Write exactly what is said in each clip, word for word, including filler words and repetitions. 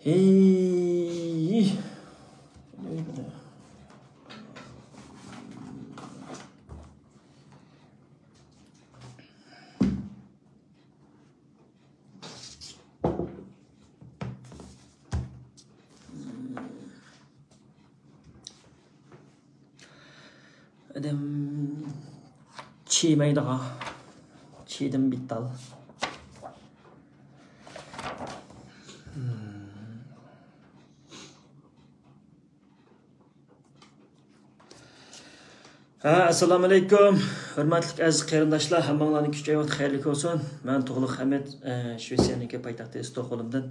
ھېي. ئادەم چىمەيدىغان، چىدىم بىتال. ھە، ئەسسالامۇئەلەيكۇم. ھۆرمەتلىك ئەزىز قېرىنداشلار، ھەممىڭلارنى كۈچ ئەيۋەت خەيرلىك بولسۇن. مەن تۇغلۇق ھەمىت، ئە، شىۋېتسىيەنىڭكى پايتەختى ستوكھولمدىن.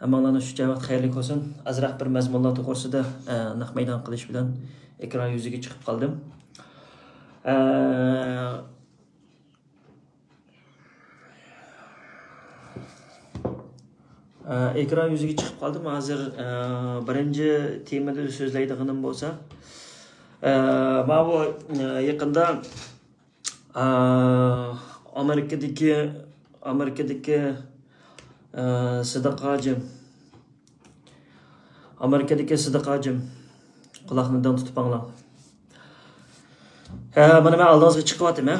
ھەممىڭلارنى شۇ ئەيۋەت خەيرلىك بولسۇن. ئازراق بىر مەزمۇنلار توغرىسىدا، ئە، نەق مەيدان قىلىش بىلەن ئېكران يۈزىگە چىقىپ قالدىم. ئە، ئە، ئېكران يۈزىگە چىقىپ قالدىم. ھازىر، ئە، بىرىنچى تېمىدا سۆزلەيدىغىنىم بولسا، ئە، ماۋۇ، ئە، يېقىندا، ئە، ئامېرىكىدىكى، ئامېرىكىدىكى، ئە، سىدىق ھاجىم، ئامېرىكىدىكى سىدىق ھاجىم، قۇلاقنى دىڭ تۇتۇپ ئاڭلاڭ. ھە، مانا مەن ئالدىڭىزغا چىقىۋاتىمەن.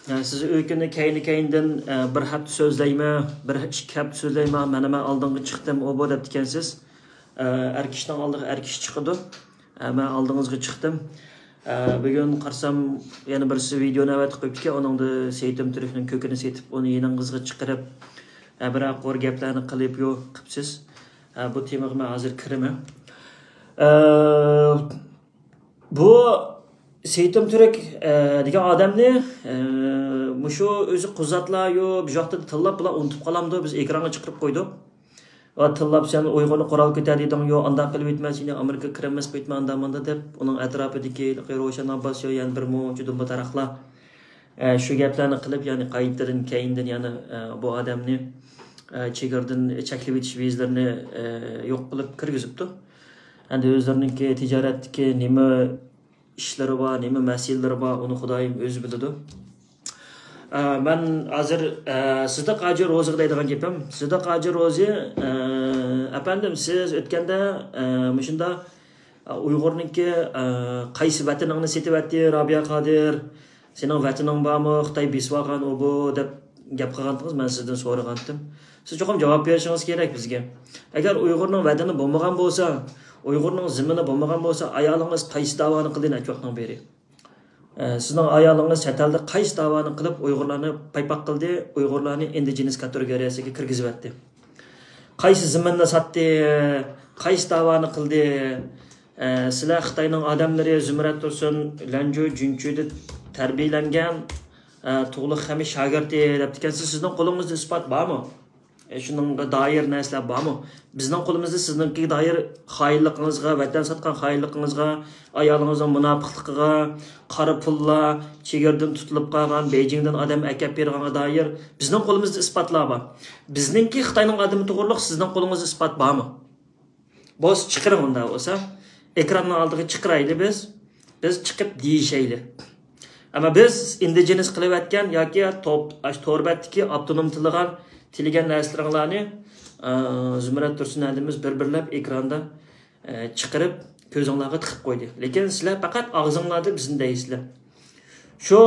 ھە، سىز ئۆكۈنۈپ كەينى-كەينىدىن، ئە، بىر ھەپتە سۆزلەيمەن، بىر ئىككى ھەپتە سۆزلەيمەن، مانا مەن ئالدىڭغا چىقتىم، ئۇ بۇ دەپتىكەنسىز. ئە، ئەر كىشىنىڭ ئالدىغا ئەر كىشى چىقىدۇ. ئە، مەن ئالدىڭىزغا چىقتىم. ئە، بۈگۈن قارىسام، يەنە بىرسى ۋىدېونى ئەۋەتىپ قويۇپتىكەن، ئۇنىڭدا سېيىت ئۆمتۈركنىڭ كۆكىنى سېتىپ، ئۇنى يېنىڭىزغا چىقىرىپ، ئە، بىرەر قۇر گەپلەرنى قىلىپ يو قىپسىز. ئە، بۇ تېمىغا مەن ھازىر كىرىمەن. ئە، بۇ سېيىت ئۆمتۈرك، ئە، دېگەن ئادەمنى، ئە، مۇشۇ ئۆزى قۇزاتلار يو، بۇ ۋاقىتتا تىللاپ بۇلار ئۇنتۇپ قالامدۇ، بىز ئېكرانغا چىقىرىپ قويدۇق. ۋە تىللاپ، سەن ئۇيغۇرنى قورال كۆتەر دېدىڭ، يو، ئانداق قىلىۋېتىمەن، سېنى ئامېرىكىغا كىرەرمەن قويۇپتىمەن، ئاندا ماندا دەپ، ئۇنىڭ ئەتراپىدىكى روشەن ئابباس، يو، يەنە بىر مۇنچە دۇمبا تاراقلار، ئە، شۇ گەپلەرنى قىلىپ، يەنى قايتىدىن، كەينىدىن يەنە، ئە، بۇ ئادەمنى، ئە، چېگرىدىن چەكلىۋېتىش ۋىزىلىرىنى، ئە، يوق قىلىپ كىرگۈزۈپتۇ. ئەمدى ئۆزلىرىنىڭكى تىجارەتتىكى نېمە ئىشلىرى بار، نېمە مەسىلىلىرى بار، ئۇنى خۇدايىم ئۆزى بىلىدۇ. ئە، مەن ھازىر، ئە، سىدىق ھاجى روزىغا دەيدىغان گېپىم. سىدىق ھاجى روزى، ئە، ئەپەندىم، سىز ئۆتكەندە، ئە، مۇشۇنداق، ئە، ئۇيغۇرنىڭكى، ئە، قايسى ۋەتىنىڭنى سېتىۋەتتى، رابىيە قادىر؟ سېنىڭ ۋەتىنىڭ بارمۇ؟ خىتاي بېسىۋالغان ئۇ بۇ دەپ گەپ قىلغانتىڭىز، مەن سىزدىن سورىغانتىم. سىز چوقۇم جاۋاب بېرىشىڭىز كېرەك بىزگە. ئەگەر ئۇيغۇرنىڭ ۋەتىنى بولمىغان بولسا، ئۇيغۇرنىڭ زېمىنى بولمىغان بولسا، ئايالىڭىز قايسى داۋانى قىلدى نەچچە ۋاقىتنىڭ بېرى؟ ئە، سىزنىڭ ئايالىڭىز چەت ئەلدە قايسى داۋانى قىلىپ ئۇيغۇرلارنى پايپاق قىلدى، ئۇيغۇرلارنى ئىندىجېنىس كاتېگورىيەسىگە كىرگۈزۈۋەتتى؟ قايسى زېمىننى ساتتى؟ قايسى داۋانى قىلدى؟ ئە، سىلەر خىتاينىڭ ئادەملىرى، زۇمرەت تۇرسۇن، لەنجۇ، جۈنچۈدە تەربىيەلەنگەن، ئە، تۇغلۇق خەمىت شاگىرتى دەپتىكەنسىز، سىزنىڭ قولىڭىزدا ئىسپات بارمۇ؟ ئە، شۇنىڭغا دائىر نەرسىلەر بارمۇ؟ بىزنىڭ قولىمىزدا سىزنىڭكىگە دائىر خائىنلىقىڭىزغا، ۋەتەن ساتقان خائىنلىقىڭىزغا، ئايالىڭىزنىڭ مۇناپىقلىقىغا، قارا پۇللار، چېگرىدىن تۇتۇلۇپ قالغان، بېيجىڭدىن ئادەم ئەكەپ بېرىدىغانغا دائىر بىزنىڭ قولىمىزدا ئىسپاتلار بار. بىزنىڭكى خىتاينىڭ ئادىمى توغرۇلۇق سىزنىڭ قولىڭىزدا ئىسپات بارمۇ؟ بولسا چىقىرىڭ ئۇنداق بولسا. ئېكراننىڭ ئالدىغا چىقىرايلى بىز. بىز چىقىپ دېيىشەيلى. ئەمما بىز ئىندىجېنىس قىلىۋەتكەن ياكى توپ-، ئاشۇ تور بەتتىكى ئاپتونوم تىلىغان، تىلىگەن نەرسىلىرىڭلارنى، ئە، زۇمرەت تۇرسۇن ھەدىمىز بىر-بىرلەپ ئېكراندا، ئە، چىقىرىپ كۆزۈڭلارغا تىقىپ قويدى. لېكىن سىلەر پەقەت ئاغزىڭلاردا بىزنى دەيسىلەر. شۇ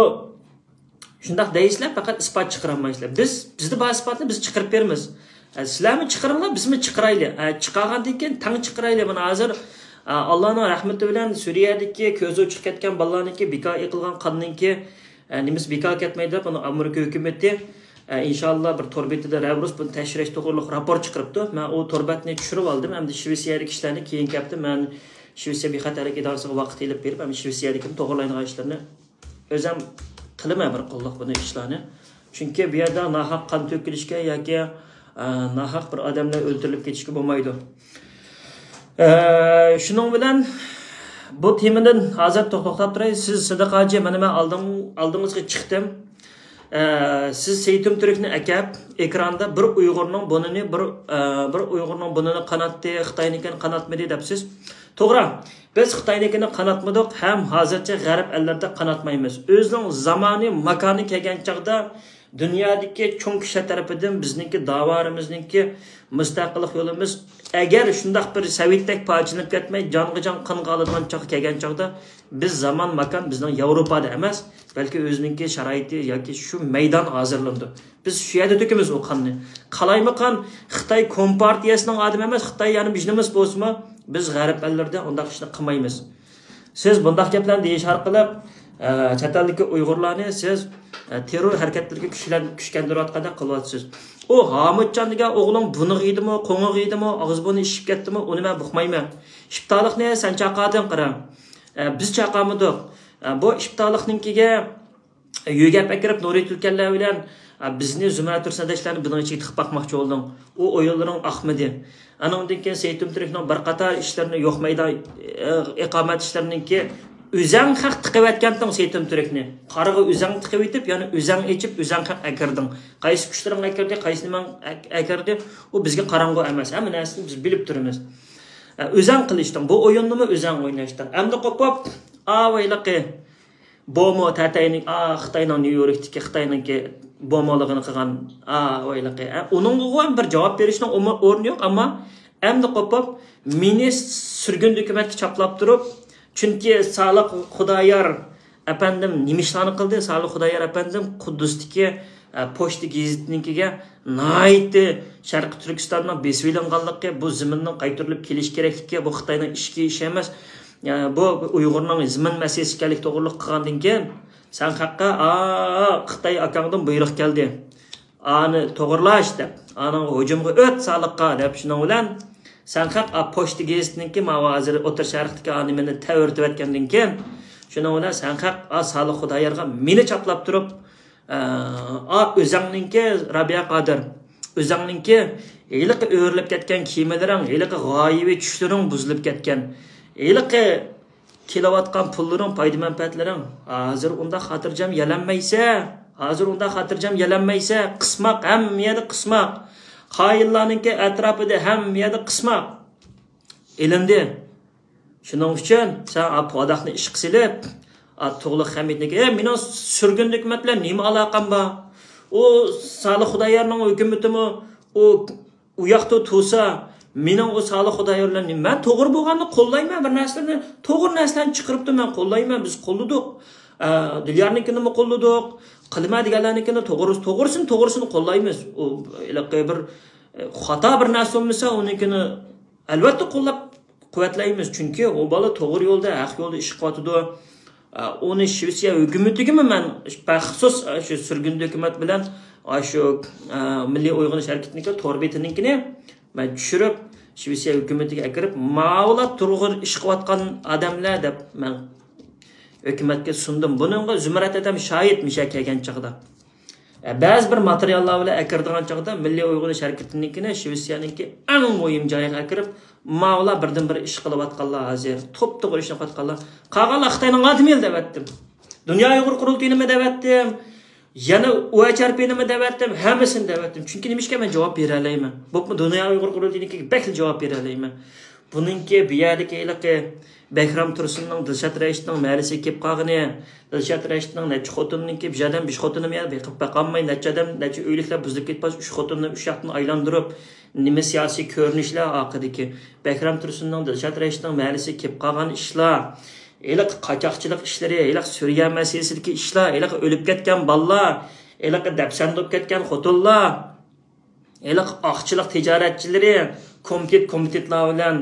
شۇنداق دەيسىلەر، پەقەت ئىسپات چىقىرالمايسىلەر. بىز، بىزدە بار ئىسپاتنى بىز چىقىرىپ بېرىمىز. ئە، سىلەرمۇ چىقىرىڭلار، بىزمۇ چىقىرايلى. ئە، چىقارغاندىن كېيىن تەڭ چىقىرايلى. مانا ھازىر، ئە، ئاللانىڭ رەھمىتى بىلەن سۈرىيەدىكى كۆزى ئۇچۇپ كەتكەن بالىلارنىڭكى بىكار ئېقىلغان قاننىڭكى، ئە، نېمىسى بىكار كەتمەيدۇ دەپ، ئۇنى ئامېرىكا ھۆكۈمىتى، ئە، ئىنشاللا بىر تور بېتىدە رەۋرۇس بۇنى تەكشۈرۈش توغرۇلۇق راپور چىقىرىپتۇ. مەن ئۇ تور بەتنى چۈشۈرۈۋالدىم. ئەمدى شىۋېتسىيەدىكى كىشىلەرنى كېيىنكى ھەپتە مەن شىۋېتسىيە بىخەتەرلىك ئىدارىسىغا ۋاقىت ئېلىپ بېرىپ، ئەمدى شىۋېتسىيەدىكىنى توغرىلايدىغان ئىشلارنى ئۆزۈم قىلىمەن بىر قوللۇق بۇنى ئىشلارنى. چۈنكى بۇ يەردە ناھەق قان تۆكۈلۈشكە ياكى، ئە، ناھەق بىر ئادەملەر ئۆلتۈرۈلۈپ كېتىشكە بولمايدۇ. ئە، شۇنىڭ بىلەن بۇ تېمىدىن ھازىر توختاپ تۇراي. سىز سىدىق ھاجى، مانا مەن ئالدىڭ-، ئالدىڭىزغا چىقتىم. ئە، سىز سېيىت ئۆمتۈركنى ئەكەپ، ئېكراندا بىر ئۇيغۇرنىڭ بۇنىنى، بىر، ئە، بىر ئۇيغۇرنىڭ بۇنىنى قاناتتى، خىتاينىڭكىنى قاناتمىدى دەپسىز. توغرا، بىز خىتاينىڭكىنى قاناتمىدۇق ھەم ھازىرچە غەرب ئەللىرىدە قاناتمايمىز. ئۆزىنىڭ زامانى، ماكانى كەلگەن چاغدا دۇنيادىكى چوڭ كۈچلەر تەرىپىدىن بىزنىڭكى داۋالىرىمىزنىڭكى مۇستەقىللىق يولىمىز ئەگەر شۇنداق بىر سوۋېتتەك پارچىلىنىپ كەتمەي، جانغا جان، قانغا قانىدىغان چاغ كەلگەن چاغدا، بىز زامان، ماكان بىزنىڭ ياۋروپادا ئەمەس، بەلكى ئۆزىنىڭكى شارائىتى ياكى شۇ مەيدان ھازىرلىنىدۇ. بىز شۇ يەردە تۆكىمىز ئۇ قاننى. قالايمىقان خىتاي كومپارتىيەسىنىڭ ئادىمى ئەمەس، خىتاي يەنە بىژنىمىس بولسىمۇ، بىز غەرب ئەللىرىدە ئۇنداق ئىشنى قىلمايمىز. سىز بۇنداق گەپلەرنى دېيىش ئارقىلىق، ئە، چەت ئەلدىكى ئۇيغۇرلارنى سىز، ئە، تېررور ھەرىكەتلىرىگە كۈچلەن-، كۈچكەندۈرۈۋاتقاندەك قىلىۋاتىسىز. ئۇ ھامۇتجان دېگەن ئوغلۇڭ بۇنىغا يېدىمۇ، قوڭىغا يېدىمۇ، ئاغزى بۇرنى ئىششىپ كەتتىمۇ، ئۇنى مەن ئۇقمايمەن. ئىپتالىقنى سەن چاقادىن قارا. ئە، بىز چاقامىدۇق. ئە، بۇ ئىپتالىقنىڭكىگە يۆگەپ ئەكىرىپ نۇرى تۈلكەنلەر بىلەن، ئە، بىزنى زۇمرەت تۇرسۇن ئاداشلارنى بۇنىڭ ئىچىگە تىقىپ باقماقچى بولدۇڭ. ئۇ ئويۇنلىرىڭ ئاقمىدى. ئانىڭدىن كېيىن سېيىت ئىمتۈركنىڭ بىر قاتار ئىشلىرىنى يوق مەيدان، ئە، ئىقامەت ئىشلىرىنىڭكى ئۆزەڭ خەق تىقىۋەتكەنتىڭ سېيىت ئىمتۈركنى. قارىغا ئۆزەڭ تىقىۋېتىپ، يەنە ئۆزەڭ ئېچىپ، ئۆزەڭ خەق ئەكىردىڭ. قايسى كۈچلىرىڭ ئەكىردى، قايسى نېمەڭ ئەك-، ئەكىردى، ئۇ بىزگە قاراڭغۇ ئەمەس. ھەممە نەرسىنى بىز بىلىپ تۇرىمىز. ئە، ئۆزەڭ قىلىشتىڭ. بۇ ئويۇننىمۇ ئۆزەڭ ئويناشتىڭ. ئەمدى قوپۇپ، ئاۋايلىقى. بومو تەتەينىڭ، ئا، خىتاينىڭ نيۇ يوركتىكى خىتاينىڭكى بومولۇقىنى قىلغان، ئا، ۋايلىقى. ئە، ئۇنىڭغا بىر جاۋاب بېرىشنىڭ ئومۇ-، ئورنى يوق، ئەمما ئەمدى قوپۇپ، مېنى سۈرگۈندە ھۆكۈمەتكە چاپلاپ تۇرۇپ، چۈنكى سالىق خۇدايار ئەپەندىم نېمە ئىشلارنى قىلدى؟ سالىق خۇدايار ئەپەندىم قۇددۇستىكى، ئە، پوچتا گېزىتىنىڭكىگە ناھايىتى شەرقىي تۈركىستاننىڭ بېسىۋېلىنغانلىقى، بۇ زېمىننىڭ قايتۇرۇلۇپ كېلىشى كېرەكلىكى، بۇ خىتاينىڭ ئىچكى ئىشى ئەمەس. يا، بۇ ئۇيغۇرنىڭ زېمىن مەسىلىسى ئىكەنلىكى توغرىلىق قىلغاندىن كېيىن، سەن خەققە، ئا، خىتاي ئاكاڭدىن بۇيرۇق كەلدى. ئانى توغرىلاش دەپ، ئانىڭغا ھۇجۇمغا ئۆت سالىققا دەپ، شۇنىڭ بىلەن سەن خەق، ئا، پوچتا گېزىتنىڭكى ماۋۇ ھازىر ئوتتۇرا شەرقتىكى ئانى مېنى تەۋرىتىۋەتكەندىن كېيىن، شۇنىڭ بىلەن سەن خەق، ئا، سالىق خۇدايارغا مېنى چاپلاپ تۇرۇپ، ئا، ئا، ئۆزەڭنىڭكى رابىيە قادىر، ئۆزەڭنىڭكى ھېلىقى ئۆرۈلۈپ كەتكەن كىيىملىرىڭ، ھېلىقى غايىۋى چۈشلىرىڭ بۇزۇلۇپ كەتكەن، ھېلىقى كېلىۋاتقان پۇللىرىڭ، پايدا مەنپەئەتلىرىڭ، ھازىر ئۇنداق خاتىرجەم يەلەنمەيسە، ھازىر ئۇنداق خاتىرجەم يەلەنمەيسە، قىسماق، ھەممە يەردە قىسماق. خائىنلارنىڭكى ئەتراپىدا ھەممە يەردە قىسماق. ئېلىندى. شۇنىڭ ئۈچۈن سەن، ئا، پاداقنى ئىشقا سېلىپ، ئا، تۇغلۇق خەمىتنىكى، ئە، مېنىڭ سۈرگۈندە ھۆكۈمەت بىلەن نېمە ئالاقەم بار؟ ئۇ سالىھ خۇدايارنىڭ ھۆكۈمىتىمۇ، ئۇ ئۇ ياقتا تۇرسا، مېنىڭ ئۇ سالىھ خۇدايار بىلەن نېمە؟ مەن توغرا بولغاننى قوللايمەن، بىر نەرسىلەرنى، توغرا نەرسىلەرنى چىقىرىپتۇ، مەن قوللايمەن، بىز قوللىدۇق. ئە، دىليارنىڭكىنىمۇ قوللىدۇق. قىلما دېگەنلەرنىڭكىنى توغرىسى، توغرىسىنى، توغرىسىنى قوللايمىز. ئۇ ھېلىقى بىر، ئە، خاتا بىر نەرسە بولمىسا، ئۇنىڭكىنى ئەلۋەتتە قوللاپ قۇۋۋەتلەيمىز. چۈنكى ئۇ بالا توغرا يولدا، ھەق يولدا ئىش قىلىۋاتىدۇ. ئە، ئۇنى شىۋېتسىيە ھۆكۈمىتىگىمۇ مەن مەخسۇس، ئە، شۇ سۈرگۈندە ھۆكۈمەت بىلەن، ئە، شۇ، ئە، مىللىي ئويغىنىش ھەرىكىتىنىڭكى تور بېتىنىڭكىنى مەن چۈشۈرۈپ، شىۋېتسىيە ھۆكۈمىتىگە ئەكىرىپ، ماۋۇلار تۇرغۇر ئىش قىلىۋاتقان ئادەملەر دەپ مەن ھۆكۈمەتكە سۇندۇم. بۇنىڭغا زۇمرەت ئادەم شاھىت مىشە كەلگەن چاغدا. ئە، بەزى بىر ماتېرىياللار بىلەن ئەكىرىدىغان چاغدا مىللىي ئۇيغۇر ھەرىكىتىنىڭكىنى شىۋېتسىيەنىڭكى ئەڭ مۇھىم جايىغا ئەكىرىپ، ماۋۇلار بىردىن بىر ئىش قىلىۋاتقانلار ھازىر. توپتوغرا ئىش قىلىۋاتقانلار. قالغانلار خىتاينىڭ ئادىمى دەۋەتتىم. دۇنيا ئۇيغۇر قۇرۇلتىيىنىمۇ دەۋەتتىم. يەنە ئۇ ئەچ ئار پىنىمۇ دەۋەتتىم. ھەممىسىنى دەۋەتتىم. چۈنكى نېمىشقا مەن جاۋاب بېرەلەيمەن. بولۇپمۇ دۇنيا ئۇيغۇر قۇرۇلتىيىنىڭكىگە بەكلا جاۋاب بېرەلەيمەن. بۇنىڭكى بۇ يەردىكى ھېلىقى بەھرام تۇرسۇننىڭ، دىلشات رەشىتنىڭ مەھەللىسىگە كېلىپ قالغىنى، دىلشات رەشىتنىڭ نەچچە خوتۇنىنىڭكى بۇ يەردىن بىر خوتۇنىمۇ يا بېقىپ باقالماي، نەچچە ئادەم، نەچچە ئۆيلۈكلەر بۇزۇلۇپ كېتىپ، شۇ خوتۇننى ئۇ ياقتىن ئايلاندۇرۇپ، نېمە سىياسىي كۆرۈنۈشلەر ئارقىدىكى بەھرام تۇرسۇننىڭ، دىلشات رەشىتنىڭ مەھەللىسىگە كېلىپ قالغان ئىشلار، ھېلىقى قاچاقچىلىق ئىشلىرى، ھېلىقى سۈرىيە مەسىلىسىدىكى ئىشلار، ھېلىقى ئۆلۈپ كەتكەن بالىلار، ھېلىقى دەپسەندە بولۇپ كەتكەن خوتۇنلار، ھېلىقى ئاقچىلىق تىجارەتچىلىرى كومىتېت، كومىتېتلار بىلەن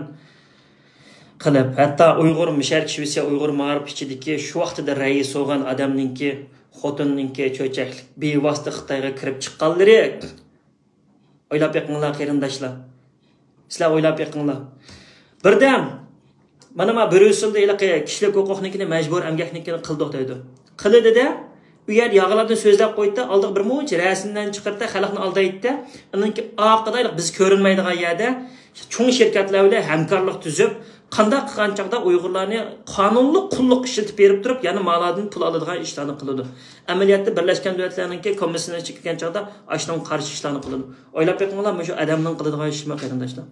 قىلىپ، ھەتتا ئۇيغۇر مۇشەرك شىۋېتسىيە ئۇيغۇر مائارىپ ئىچىدىكى شۇ ۋاقتىدا رەئىس بولغان ئادەمنىڭكى خوتۇنىنىڭكى چۆچەكلىك بىۋاسىتە خىتايغا كىرىپ چىققانلىرى. ئويلاپ بېقىڭلار، قېرىنداشلار. سىلەر ئويلاپ بېقىڭلار. بىردەم، مانا، ما بريۇسسېلدا ھېلىقى كىشىلىك ھوقۇقنىڭكىنى، مەجبۇرىي ئەمگەكنىڭكىنى قىلدۇق دەيدۇ. قىلدى-دە، ئۇ يەردە ياغىلاردىن سۆزلەپ قويدى، ئالدىغا بىر مۇنچە رەسىملەرنى چىقىرتتى، خەلقنى ئالدايتتى. ئۇنىڭكى ئارقىدا بىز كۆرۈنمەيدىغان يەردە چوڭ شىركەتلەر بىلەن ھەمكارلىق تۈزۈپ، قانداق قىلغان چاغدا ئۇيغۇرلارنى قانۇنلۇق قۇللۇققا ئىشلىتىپ بېرىپ تۇرۇپ، يەنە مالاردىن پۇل ئالىدىغان ئىشلارنى قىلىدۇ. ئەمەلىيەتتە بىرلەشكەن دۆلەتلەرنىڭكى كومىسسىيىنىڭ ئىچىگە كىرگەن چاغدا ئاشۇنىڭغا قارشى ئىشلارنى قىلىدۇ. ئويلاپ بېقىڭلار، مۇشۇ ئادەمنىڭ قىلىدىغان ئىشىمۇ، قېرىنداشلار.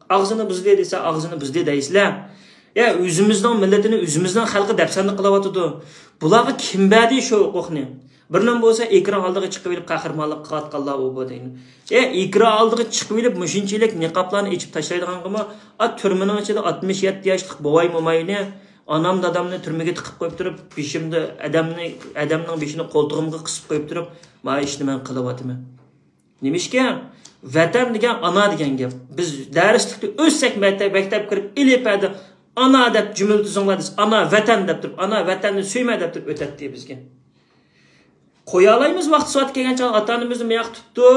ئاغزىنى بۇزدى دېسە، ئاغزىنى بۇزدى دەيسىلەر. يا، ئۆزىمىزنىڭ مىللىتىنى ئۆزىمىزنىڭ خەلقى دەپسەندە قىلىۋاتىدۇ. بۇلارغا كىم بەردى شۇ ھوقۇقنى؟ بىرلەم بولسا ئېكران ئالدىغا چىقىۋېلىپ قەھرىمانلىق قىلىۋاتقانلار ئۇ بۇ دەيدۇ. ئە، ئېكران ئالدىغا چىقىۋېلىپ مۇشۇنچىلىك نىقابلارنى ئېچىپ تاشلايدىغانغىمۇ، ئا، تۈرمىنىڭ ئىچىدە ئاتمىش يەتتە ياشلىق بوۋاي موماينى، ئانام دادامنى تۈرمىگە تىقىپ قويۇپ تۇرۇپ، بېشىمدا ئادەمنى، ئادەمنىڭ بېشىنى قولتۇقۇمغا قىسىپ قويۇپ تۇرۇپ، مانا ئىشنى مەن قىلىۋاتىمەن. نېمىشقا؟ ۋەتەن دېگەن ئانا دېگەن گەپ. بىز دەرسلىكتە ئۆتسەك، مەكتەپ، مەكتەپ كىرىپ ئېلىپەدە ئانا دەپ جۈملە تۈزۈڭلار دېسە، ئانا ۋەتەن دەپ تۇرۇپ، ئانا ۋەتەننى سۆيمە دەپ تۇرۇپ ئۆتەتتى بىزگە. قويالايمىز ۋاقتى سوئات كەلگەن چاغ ئاتا ئانىمىزنى مىياق تۇتتى.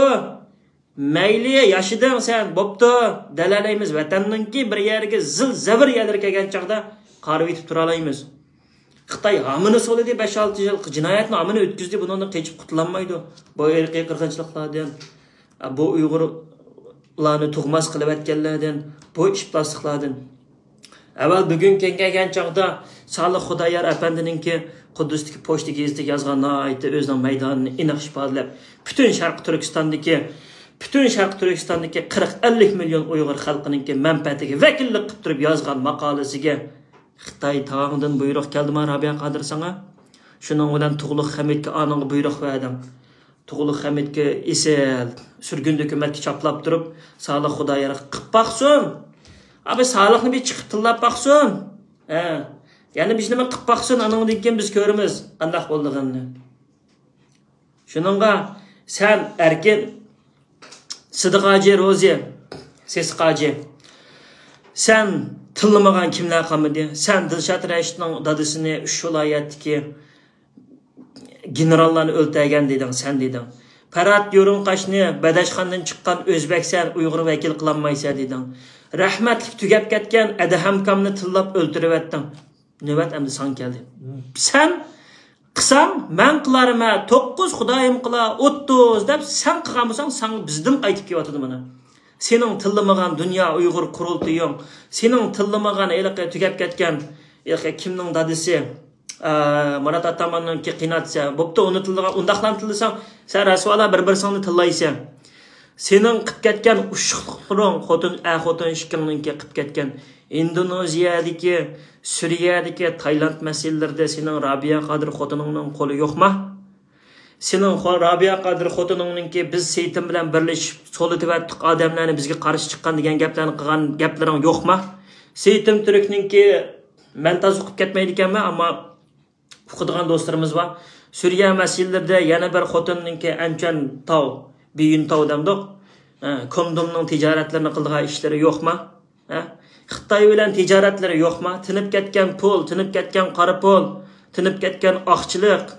مەيلى، ياشىدىڭ سەن، بوپتۇ. دەلەلەيمىز ۋەتەننىڭكى بىر يەرگە زىل زەبىر يەرلىرى كەلگەن چاغدا قارىۋېتىپ تۇرالايمىز. خىتاي ھامىنى سولىدى، بەش ئالتە يىل جىنايەتنى ھامىنى ئۆتكۈزدى، بۇنىڭدىن قېچىپ قۇتۇلالمايدۇ. بۇ ئىرقىي قىرغىنچىلىقلاردىن، بۇ ئۇيغۇرلارنى تۇغماس قىلىۋەتكەنلەردىن، بۇ ئىپلاسلىقلاردىن. ئەۋەل بۈگۈن كەلگەن چاغدا سالىھ خۇدايار ئەپەندىنىڭكى قۇددۇستىكى پوچتا گېزىتىگە يازغان ناھايىتى ئۆزىنىڭ مەيدانىنى ئېنىق ئىپادىلەپ، پۈتۈن شەرقىي تۈركىستاندىكى، پۈتۈن شەرقىي تۈركىستاندىكى قىرىق ئەللىك مىليون ئۇيغۇر خەلقىنىڭكى مەنپەئەتىگە ۋەكىللىك قىلىپ تۇرۇپ يازغان ماقالىسىگە خىتاي تاڭدىن بۇيرۇق كەلدىما، رابىيە قادىر ساڭا؟ شۇنىڭ بىلەن تۇغلۇق خەمىتكە ئانىڭغا بۇيرۇق بەردىڭ. تۇغلۇق خەمىتكە ئېسىل سۈرگۈندە ھۆكۈمەتكە چاپلاپ تۇرۇپ، سالىھ خۇدايارغا قىپ باقسۇن. ئابى سالىھنى بىر چىقىپ تىللاپ باقسۇن. ھە. يەنە بىر نېمە قىپ باقسۇن، ئانىڭدىن كېيىن بىز كۆرىمىز قانداق بولىدىغىنىنى. شۇنىڭغا سەن ئەركىن، سىدىق ھاجى روزى، سېسىق ھاجى، سەن تىللىمىغان كىملەر قالمىدى؟ سەن دىلشات رەشىتنىڭ دادىسىنى ئۈچ ۋىلايەتتىكى گېنېراللارنى ئۆلتۈرگەن دېدىڭ، سەن دېدىڭ. پەرھات يورۇنقاشنى بەدەشخاندىن چىققان ئۆزبەكسەن، ئۇيغۇر ۋەكىل قىلالمايسەن دېدىڭ. رەھمەتلىك تۈگەپ كەتكەن ئەدھەم كامنى تىللاپ ئۆلتۈرۈۋەتتىڭ. نۆۋەت ئەمدى ساڭا كەلدى. سەن قىلساڭ، مەن قىلارمەن، توققۇز خۇدايىم قىلار، ئوتتۇز دەپ سەن قىلغان بولساڭ، ساڭا بىزدىن قايتىپ كېلىۋاتىدۇ مانا. سېنىڭ تىللىمىغان دۇنيا ئۇيغۇر قۇرۇلتىيىڭ، سېنىڭ تىللىمىغان ھېلىقى تۈگەپ كەتكەن، ھېلىقى كىمنىڭ دادىسى، ئە، مۇرات ئاتاماننىڭكى قىناتسە، بوپتۇ، ئۇنى تىللىغان، ئۇنداقلارنى تىللىساڭ، سەن رەسۋالار بىر-بىرسىڭنى تىللايسەن. سېنىڭ قىپ كەتكەن ئۇششۇقلۇقلىرىڭ، خوتۇن، ئە، خوتۇن ئىككىڭنىڭكى قىپ كەتكەن ئىندونېزىيەدىكى، سۈرىيەدىكى، تايلاند مەسىلىلىرىدە سېنىڭ رابىيە قادىر خوتۇنۇڭنىڭ قولى يوقما؟ سېنىڭ خو-، رابىيە قادىر خوتۇنۇڭنىڭكى بىز سېيىتىم بىلەن بىرلىشىپ سولىتىۋەتتۇق ئادەملەرنى، بىزگە قارشى چىققان دېگەن گەپلەرنى قىلغان گەپلىرىڭ يوقما؟ سېيىتىم تۈركنىڭكى مەن تازا ئۇقۇپ كەتمەيدىكەنمەن، ئەمما ئۇقىدىغان دوستلىرىمىز بار. سۈرىيە مەسىلىلىرىدە يەنە بىر خوتۇننىڭكى ئەنچۈەن تاۋ، بىيۈن تاۋ دەمدۇق، ئە، كوندومنىڭ تىجارەتلىرىنى قىلىدىغان ئىشلىرى يوقما؟ ھە؟ خىتاي بىلەن تىجارەتلىرى يوقما؟ تىنىپ كەتكەن پۇل، تىنىپ كەتكەن قارا پۇل، تىنىپ كەتكەن ئاقچىلىق،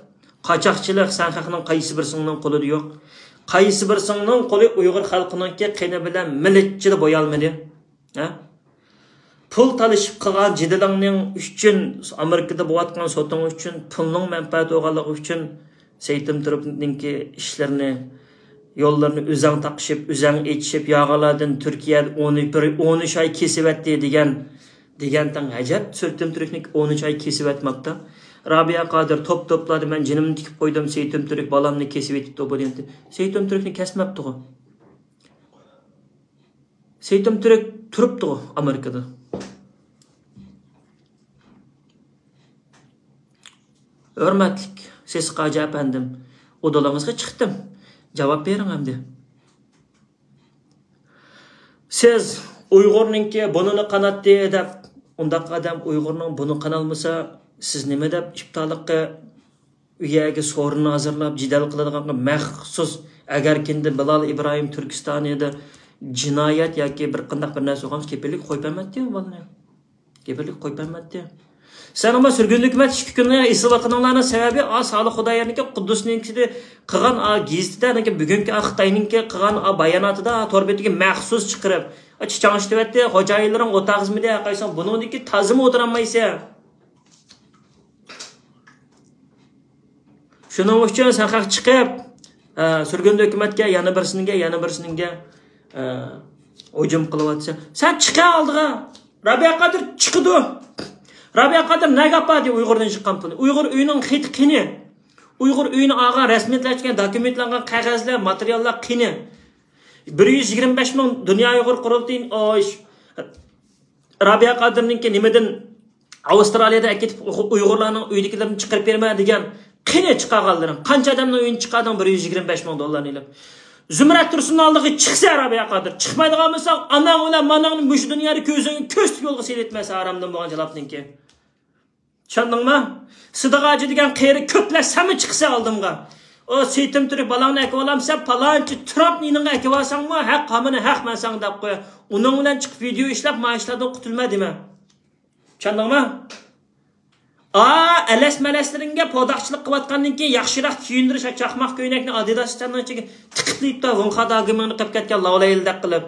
قاچاقچىلىق سەن خەقنىڭ قايسى بىرسىڭنىڭ قولىدا يوق؟ قايسى بىرسىڭنىڭ قولى ئۇيغۇر خەلقىنىڭكى قېنى بىلەن مىلىچچىلا بويالمىدى؟ ھە؟ پۇل تالىشىپ قىلغان جېدىلىڭنىڭ ئۈچۈن، ئامېرىكىدا بولۇۋاتقان سوتۇڭ ئۈچۈن، پۇلنىڭ مەنپەئەتى بولغانلىقى ئۈچۈن سېيىتىم تۈركنىڭكى ئىشلىرىنى، يوللىرىنى ئۆزەڭ تاقىشىپ، ئۆزەڭ ئېچىشىپ، ياغىلاردىن تۈركىيە ئون، بىر ئون ئۈچ ئاي كېسىۋەتتى دېگەن، دېگەنتىڭ ئەجەب، سېيىتىم تۈركنىڭكى ئون ئۈچ ئاي كېسىۋەتمەپتۇ. رابىيە قادىر توپ توپلادى، مەن جېنىمنى تىكىپ قويدۇم، سېيىتىم تۈرك بالامنى كېسىۋېتىپتۇ بۇ دېگەنتى. سېيىتىم تۈركنى كەسمەپتىغۇ. سېيىتىم تۈرك تۇرۇپتىغۇ ئامېرىكىدا. ھۆرمەتلىك سېسىق ھاجى ئەپەندىم، ئۇدۇلىڭىزغا چىقتىم. جاۋاب بېرىڭ ئەمدى. سىز ئۇيغۇرنىڭكى بۇنىنى قاناتتى دەپ، ئۇنداق ئادەم ئۇيغۇرنىڭ بۇنى قانالمىسا، سىز نېمە دەپ ئىپتالىققا ئۇ يەرگە سورۇننى ھازىرلاپ، جېدەل قىلىدىغانغا مەخسۇس، ئەگەركىندە بىلال ئىبراھىم تۈركىستانىدا جىنايەت ياكى بىر قانداق بىر نەرسە بولغان بولسا، كېپىللىك قويۇپ بەرمەيتتى ئۇ بالىنى. كېپىللىك قويۇپ بەرمەيتتى. سەن ئەمما سۈرگۈندە ھۆكۈمەت ئىككى كۈننى ئېسىلىۋاتقىنىڭلارنىڭ سەۋەبى، ئا، سالىھ خۇدايارنىڭكى قۇددۇسنىڭكى قىلغان، ئا، گېزىتىدە، بۈگۈنكى، ئا، خىتاينىڭكى قىلغان، ئا، باياناتىدا، تور بېتىگە مەخسۇس چىقىرىپ، ئا، چىچاڭ ئىشلىتىۋەتتى، خوجايىنلىرىڭ ئوتاغىزمىدى، قايساڭ بۇنىڭدىكى تازىمۇ ئولتۇرالمايسەن. شۇنىڭ ئۈچۈن سەن خەق چىقىپ، ئە، سۈرگۈندە ھۆكۈمەتكە، يەنە بىرسىنىڭگە، يەنە بىرسىنىڭگە، ئە، ھۇجۇم قىلىۋاتىسەن. سەن چىقە ئالدىغا. رابىيە قادىر چىقىدۇ. رابىيە قادىر نەگە ئاپاردى ئۇيغۇردىن چىققان پۇلنى؟ ئۇيغۇر ئۆيىنىڭ خېتى قېنى؟ ئۇيغۇر ئۆيىنى ئالغان رەسمىيەتلەشتۈرگەن دوكۇمېنتلانغان قەغەزلەر، ماتېرىياللار قېنى؟ بىر يۈز يىگىرمە بەش مىڭ دۇنيا ئۇيغۇر قۇرۇلتىيى، ئاي، رابىيە قادىرنىڭكى نېمىدىن ئاۋسترالىيەدە ئەكېتىپ ئۇيغۇرلارنىڭ ئۆيىدىكىلىرىنى چىقىرىپ بېرىمەن دېگەن قېنى چىقارغانلىرىڭ؟ قانچە ئادەمنىڭ ئۆيىنى چىقاردىڭ بىر يۈز يىگىرمە بەش مىڭ دوللارنى ئېلىپ؟ زۇمرەت تۇرسۇننىڭ ئالدىغا چىقسە، رابىيە قادىر. چىقمايدىغان بولساڭ، ئاناڭ بىلەن ماناڭنى مۇشۇ دۇنيادا كۆزۈڭگە كۆرسىتىپ يولغا سېلىۋېتىمەن سەن ھارامدىن بولغان جالاپنىڭكى. چۈشەندىڭمۇ؟ سىدىق ھاجى دېگەن قېرى كۆپلەر سەنمۇ چىقسا ئالدىمغا. ئۇ سېيىتىم تۈرك بالاڭنى ئەكىۋالامسەن، پالانچى تۇرۇپنى يېنىڭغا ئەكىۋالساڭمۇ، ھەق ھامىنى ھەق مەن ساڭا دەپ قوياي. ئۇنىڭ بىلەن چىقىپ ۋىدېئو ئىشلەپ، مانا شۇلاردىن قۇتۇلما دېمە. چۈشەندىڭمۇ؟ ئا، ئەلەس-مەلەسلىرىڭگە، پوداقچىلىق قىلىۋاتقاندىن كېيىن ياخشىراق كىيىندۈرۈش، چاقماق كۆينەكنى ئادىداس چاننىڭ ئىچىگە تىقىپ، تاۋۇڭ خادا گېمىڭنى قىلىپ كەتكەن لاۋلايلىدەك قىلىپ.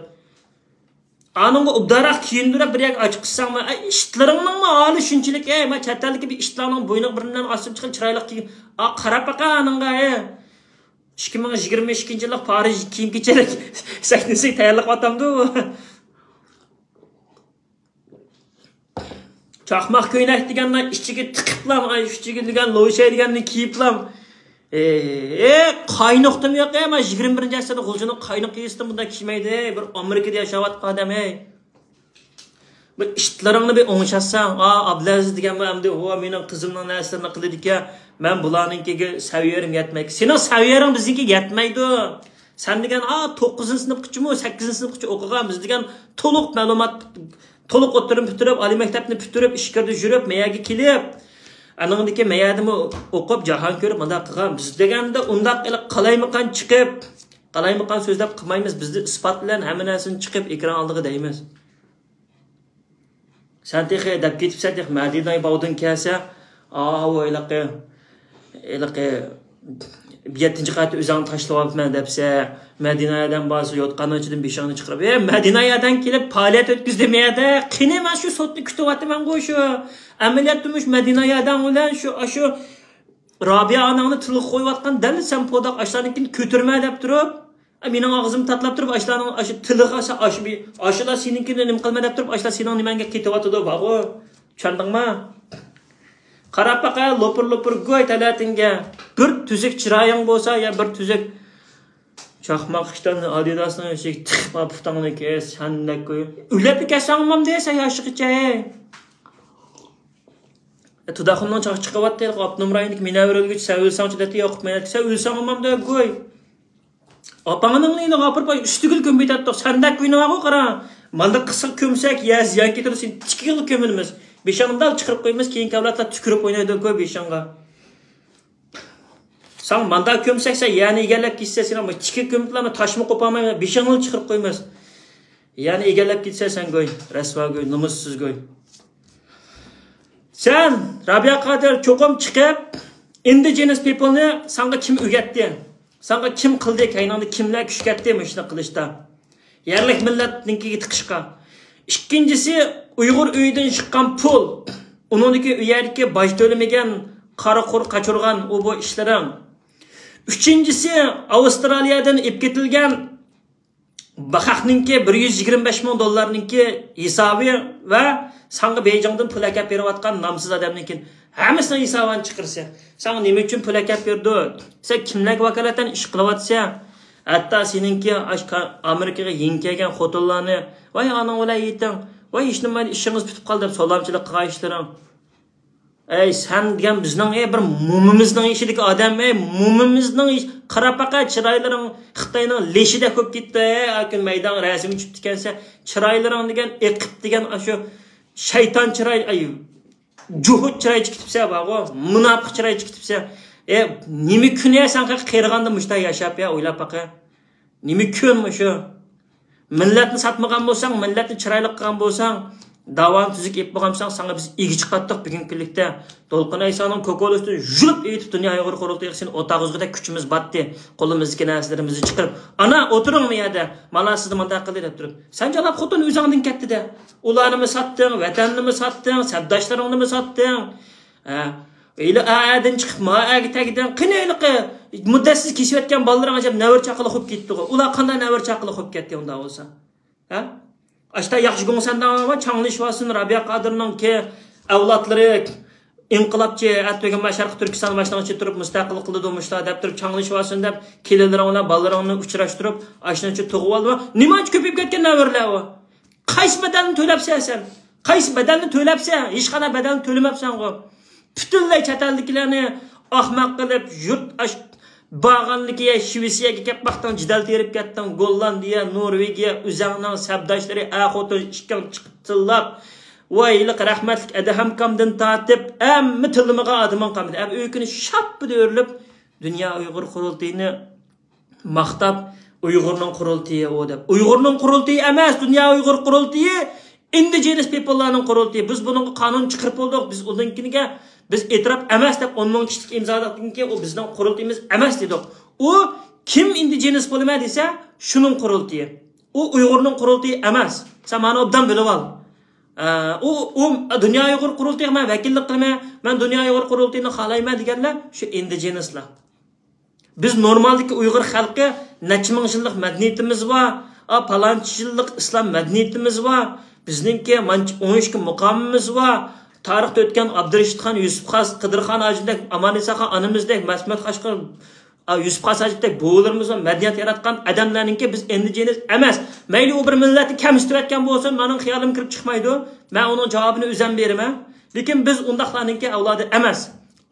ئانىڭغا ئوبدانراق كىيىندۈرۈپ، بىر يەرگە ئاچىقىشساڭمۇ، ئەي، ئىشتلىرىڭنىڭمۇ ھالى شۇنچىلىك، ئەي، ما چەت ئەلدىكى بىر ئىشتلارنىڭ بوينىغا بىر نېمىنى ئاستىن چىقىپ، چىرايلىق كىيىن، ئا، قاراپ باقە ئانىڭغا، ئەي. ئىككى مىڭ يىگىرمە ئىككىنچى يىللىق پارىژ كىيىم-كېچەك سەھنىسىگە تەييارلىق ئاتامدۇ؟ چاقماق كۆينەك دېگەننى ئىچىگە تىقىپلام، ئاي، ئىچىگە دېگەن لوشەي دېگەننى كىيىپلام. ئېي، ئېي، قاينۇقتىمۇ يوق، ئەي، مانا يىگىرمە بىرىنچى ئەسىردە غۇلجىنىڭ قاينۇق يېزىسىدىن بۇنداق كىيمەيدۇ، ئەي، بىر ئامېرىكىدا ياشاۋاتقان ئادەم، ئەي. بىر ئىشلىرىڭنى بىر ئوڭشاتساڭ، ئا، ئابلەزىز دېگەنمۇ ئەمدى، ۋو، مېنىڭ قىزىمنىڭ نەرسىلىرىنى قىلىدىكەن، مەن بۇلارنىڭكىگە سەۋىيەم يەتمەيدۇ. سېنىڭ سەۋىيەڭ بىزنىڭكىگە يەتمەيدۇ. سەن دېگەن، ئا، توققۇزىنچى سىنىپقىچىمۇ، سەككىزىنچى سىنىپقىچە ئوقۇغان، بىز دېگەن تولۇق مەلۇمات، تولۇق ئوتتۇرىنى پۈتتۈرۈپ، ئالىي مەكتەپنى پۈتتۈرۈپ، ئىچكىرىدە يۈرۈپ، مەيەرگە كېلىپ، ئانىڭدىكى مەيەردىمۇ ئوقۇپ، جاھان كۆرۈپ، مۇنداق قىلغان. بىز دېگەندە ئۇنداق قالايمىقان چىقىپ، قالايمىقان سۆزلەپ قىلمايمىز. بىزدە ئىسپات بىلەن ھەممە نەرسىنى چىقىپ ئېكران ئالدىغا دەيمىز. سەن تېخى دەپ كېتىپسەن، تېخى مەدىنە باغدىن كەلسە، ئاۋۇ ھېلىقى، ھېلىقى يەتتىنچى قەۋەتتە ئۆزۈڭنى تاشلىۋاپمەن دەپسە، مەدىنە ئادەم بارسا يوتقاننىڭ ئىچىدىن بېشىڭنى چىقىرىپ، ئەي، مەدىنە ئادەم كېلىپ پائالىيەت ئۆتكۈزدى مەيەردە، قېنى مەن شۇ سوتنى كۈتۈۋاتىمەنغۇ شۇ. ئەمەلىيەتتىمۇ شۇ مەدىنە ئادەم بىلەن شۇ، ئاشۇ رابىيە ئاناڭنى تىلغا قويۇۋاتقان دەل سەن پوداق ئاشلارنىڭكىنى كۆتۈرمە دەپ تۇرۇپ، مېنىڭ ئاغزىمنى تاتلاپ تۇرۇپ، ئاشلارنىڭ ئاشۇ تىلىغا سا-، ئاشۇ بى-، ئاشۇلار سېنىڭكىنى نېمە قىلما دەپ تۇرۇپ، ئاشۇلار سېنىڭ نېمەڭگە كېتىۋاتىدۇ، بارغۇ. چۈشەندىڭما؟ قاراپ باقە، لوپۇر-لوپۇر گوي تەلەتىڭگە. بىر تۈزۈك چىرايىڭ بولسا، يا بىر تۈزۈك چاقماق ئىشتان ئادىداسنىڭ ئىچىگە تىقىپ، پۇتۇڭنى كەس، سەندەك گوي. ئۆلۈپ كەتسەڭ ئۇمام دەيسەن ياشىغىچە. تۇداخۇننىڭ چاقى چىقىۋاتتى، ئاپتونوم رايوندىكى مۇنەۋۋەر ئۆلگۈچى، سەن ئۆلسەڭچۇ دەيتتى، يوق، مەن دەيتتى، سەن ئۆلسەڭ ئۇمام دە گوي. ئاپاڭنىڭ نېنىغا ئاپىرىپ ئۈستىگىلا كۆمۈپ يېتەتتۇق. سەندەك كۆينى بارغۇ قارا. مانداق قىسىق كۆمسەك، يە زىيان كېتىدۇ، سېنى تىكىگىلا كۆمىمىز. بېشىڭنى دال چىقىرىپ قويىمىز، كېيىنكى ئەۋلادلار تۈكۈرۈپ ئوينايدۇ گوي بېشىڭغا. ساڭ ماندا كۆمسەك، سەن يەنى ئېگەرلەپ كەتسە، سېنىڭ بۇ تىكى كۆمۈپلا تاشمۇ قوپالمايمەن، بېشىڭنى چىقىرىپ قويىمىز. يەنى ئېگەرلەپ كەتسە سەن گوي، رەسۋا گوي، نومۇسسىز گوي. سەن، رابىيە قادىر، چوقۇم چىقىپ، indigenous people نى ساڭا كىم ئۆگەتتى؟ ساڭا كىم قىلدى؟ كەينىڭدە كىملەر كۈچەتتى مۇشۇنداق قىلىشتا؟ يەرلىك مىللەتنىڭكىگە تىقىشقا. ئىككىنچىسى، ئۇيغۇر ئۆيىدىن چىققان پۇل، ئۇنىڭدىكى ئۇ يەردىكى باج تۆلىمىگەن، قارا قۇر قاچۇرغان ئۇ بۇ ئىشلىرىڭ. ئۈچىنچىسى، ئاۋسترالىيەدىن ئېلىپ كېتىلگەن خەقنىڭكى بىر يۈز يىگىرمە بەش مىڭ دوللارنىڭكى ھېسابى ۋە ساڭا بېيجىڭدىن پۇل ئەكەپ بېرىۋاتقان نامسىز ئادەمنىڭكى ھەممىسىنىڭ ھېسابىنى چىقىرىسەن. ساڭا نېمە ئۈچۈن پۇل ئەكەپ بېرىدۇ؟ سەن كىملەرگە ۋاكالىتەن ئىش قىلىۋاتىسەن؟ ھەتتا سېنىڭكى ئاشۇ ئامېرىكىغا يېڭى كەلگەن خوتۇنلارنى، ۋاي ئاناڭ بىلەن يېتىڭ، ۋاي ھېچنېمە مەيلى، ئىشىڭىز پۈتۈپ قالدى دەپ سالامچىلىق قىلغان ئىشلىرىڭ. ئەي، سەن دېگەن بىزنىڭ، ئەي، بىر مومىمىزنىڭ يېشىدىكى ئادەم، ئەي، مومىمىزنىڭ يېشى-، قاراپ باقە، چىرايلىرىڭ خىتاينىڭ لېشىدەك بولۇپ كېتىپتۇ، ئەي، ھاكىم مەيدانغا رەسىمگە چۈشۈپ كەتكەنسەن، چىرايلىرىڭ دېگەن ئېقىپ دېگەن ئاشۇ شەيتان چىراي، ئەي، جۇھۇت چىرايچە كېتىپسەن، بارغۇ، مۇناپىق چىرايچە كېتىپسەن. ئەي، نېمە كۈن، ئەي، سەن قېرىغاندا مۇشۇنداق ياشاپ، ئەي، ئويلاپ باقە. نېمە كۈن مۇشۇ؟ مىللەتنى ساتمىغان بولساڭ، مىللەتنى چىرايلىق قىلغان بولساڭ، داۋانى تۈزۈك ئېلىپ بولغان بولساڭ، ساڭا بىز ئىگە چىقاتتۇق بۈگۈنكى كۈنلۈكتە. دولقۇن ئەيسانىڭ كوكۇلۇسىدىن يۇلۇپ ئېيتىپ، دۇنيا ئۇيغۇر قۇرۇلتىيىغا سېنى ئوتاغۇزغۇدەك كۈچىمىز باتتى. قولىمىزدىكى نەرسىلىرىمىزنى چىقىرىپ، ئانا، ئولتۇرۇڭ بۇ يەردە، مانا سىزنى مۇنداق قىلدى دەپ تۇرۇپ. سەن جالاپ خوتۇن ئۆزۈڭدىن كەتتى-دە. ئۇلارنىمۇ ساتتىڭ، ۋەتەننىمۇ ساتتىڭ، سەپداشلىرىڭنىمۇ ساتتىڭ. ھە. ھېلى ئەدىن چىقىپ، ما ئەگە تەگدىڭ. قېنى ھېلىقى مۇددەتسىز كېسىۋەتكەن بالىلىرىڭ ئەجەب نەۋرە چاقىلىق بولۇپ كېتىپتىغۇ. ئۇلار قانداق نەۋرە چاقىلىق بولۇپ كەتتى ئۇنداق بولسا؟ ھە؟ ئاشتا ياخشى گوڭسەنداڭلار چاڭلىشىۋالسۇن، رابىيە قادىرنىڭكى ئەۋلادلىرى ئىنقىلابچى، ئەتىگۈن شەرقىي تۈركىستان باشلىنىشى تۇرۇپ مۇستەقىل قىلىدۇ مۇشۇلار دەپ تۇرۇپ چاڭلىشىۋالسۇن دەپ، كېلىنلىرىڭ بىلەن بالىلىرىڭنى ئۇچراشتۇرۇپ، ئاشۇنىڭچە تۇغۇۋالدىمۇ؟ نېمانچە كۆپىيىپ كەتكەن نەۋرىلەر ئۇ؟ قايسى بەدەلنى تۆلەپسەن سەن؟ قايسى بەدەلنى تۆلەپسەن؟ ھېچقانداق بەدەلنى تۆلىمەپسەنغۇ. پۈتۈنلەي چەت ئەلدىكىلەرنى ئاخماق قىلىپ، يۇرت ئاش-، بارغانلىكى شىۋېتسىيەگە كەپ باقتىڭ، جېدەل تېرىپ كەتتىڭ، گوللاندىيە، نورۋېگىيە، ئۆزەڭنىڭ سەپداشلىرى، ئەر خوتۇن ئىككىڭ چىقىپ تىللاپ، ۋاي، ھېلىقى رەھمەتلىك ئەدھەم كامدىن تارتىپ، ھەممە تىللىمىغان ئادىمىڭ قالمىدى. ھەم ئۆيكىنى شاپپىدە ئۆرۈلۈپ، دۇنيا ئۇيغۇر قۇرۇلتىيىنى ماختاپ، «ئۇيغۇرنىڭ قۇرۇلتىيى ئۇ» دەپ. ئۇيغۇرنىڭ قۇرۇلتىيى ئەمەس، دۇنيا ئۇيغۇر قۇرۇلتىيى، ئىندىجېنس پىپللارنىڭ قۇرۇلتىيى. بىز بۇنىڭغا قانۇن چىقىرىپ بولدۇق. بىز ئۇنىڭكىگە، بىز ئېتىراپ ئەمەس دەپ ئون مىڭ كىشىلىك ئىمزالىقتىن كېيىن، ئۇ بىزنىڭ قۇرۇلتىيىمىز ئەمەس دېدۇق. ئۇ كىم ئىندىجېنس بولىمەن دېسە، شۇنىڭ قۇرۇلتىيى. ئۇ ئۇيغۇرنىڭ قۇرۇلتىيى ئەمەس. سەن مانا ئوبدان بىلىۋال. ئە، ئۇ، ئۇ دۇنيا ئۇيغۇر قۇرۇلتىيىغا مەن ۋەكىللىك قىلىمەن، مەن دۇنيا ئۇيغۇر قۇرۇلتىيىنى خالايمەن دېگەنلەر شۇ ئىندىجېنسلار. بىز نورمالدىكى ئۇيغۇر خەلقى نەچچە مىڭ يىللىق مەدەنىيىتىمىز بار، ئا، پالانچە يىللىق ئىسلام مەدەنىيىتىمىز بار، بىزنىڭكى مانچە ئون ئىككى مۇقامىمىز بار. تارىختا ئۆتكەن ئابدۇرېشىت خان، يۈسۈپ خاس، قىدىر خان ھاجىمدەك، ئاماننىسا خان ئانىمىزدەك، مەسمەت قەشقەر، ئا، يۈسۈپ خاس ھاجىپتەك بوۋىلىرىمىز بار، مەدەنىيەت ياراتقان ئادەملەرنىڭكى بىز ئىندىجېنس ئەمەس. مەيلى ئۇ بىر مىللەتنى كەمسىتىۋەتكەن بولسۇن، مېنىڭ خىيالىم كىرىپ چىقمايدۇ. مەن ئۇنىڭ جاۋابىنى ئۆزۈم بېرىمەن. لېكىن بىز ئۇنداقلارنىڭكى ئەۋلادى ئەمەس.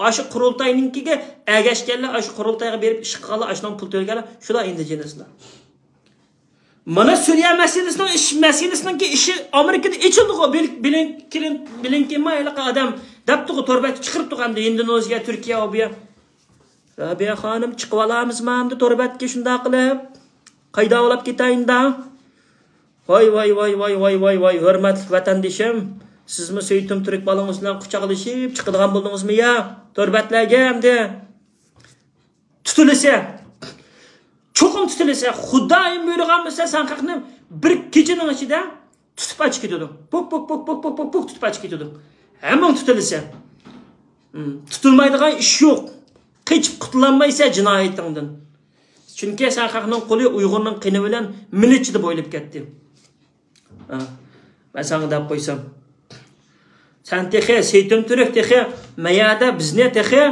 ئاشۇ قۇرۇلتاينىڭكىگە ئەگەشكەنلەر، ئاشۇ قۇرۇلتايغا بېرىپ ئىش قىلغانلار، ئاشۇنىڭ پۇل تۆلىگەنلەر، شۇلار ئىندىجېنسلار. مانا سۈرىيە مەسىلىسىنىڭ ئىش، مەسىلىسىنىڭكى ئىشى ئامېرىكىدا ئېچىلدىغۇ. بىل-، بىلىن-، كلىن-، بلىنكېنمۇ ھېلىقى ئادەم دەپتىغۇ، تور بەتكە چىقىرىپتىغۇ ئەمدى ھىندونېزىيە، تۈركىيە، ئۇ بۇ يەر. رابىيە خانىم، چىقىۋالامىزما ئەمدى تور بەتكە شۇنداق قىلىپ؟ قايدا ئاۋلاپ كېتەيىن دا؟ ۋاي، ۋاي، ۋاي، ھۆرمەتلىك ۋەتەندىشىم، سىزمۇ سېيىتۇم تۈرك بالىڭىز بىلەن قۇچاقلىشىپ چىقىدىغان بولدىڭىزمۇ يا؟ تور بەتلەرگە ئەمدى. تۇتۇلىسە، چوقۇم تۇتۇلىسە، خۇدايىم بۇيرۇغان بولسا، سەن خەقنى بىر كېچىنىڭ ئىچىدە تۇتۇپ ئاچ كېتىدۇ. پوك، پوك، پوك، پوك، پوك، پوك، پوك تۇتۇپ ئاچ كېتىدۇ. ھەممىڭ تۇتۇلىسە. ھم، تۇتۇلمايدىغان ئىش يوق. قېچىپ قۇتۇلالمايسەن جىنايىتىڭدىن. چۈنكى سەن خەقنىڭ قولى ئۇيغۇرنىڭ قېنى بىلەن مىلىچىدا بويىلىپ كەتتى. ھە، مەن ساڭا دەپ قويسام. سەن تېخى، سېيتۇن تۈرك تېخى، مەيەدە بىزنى تېخى،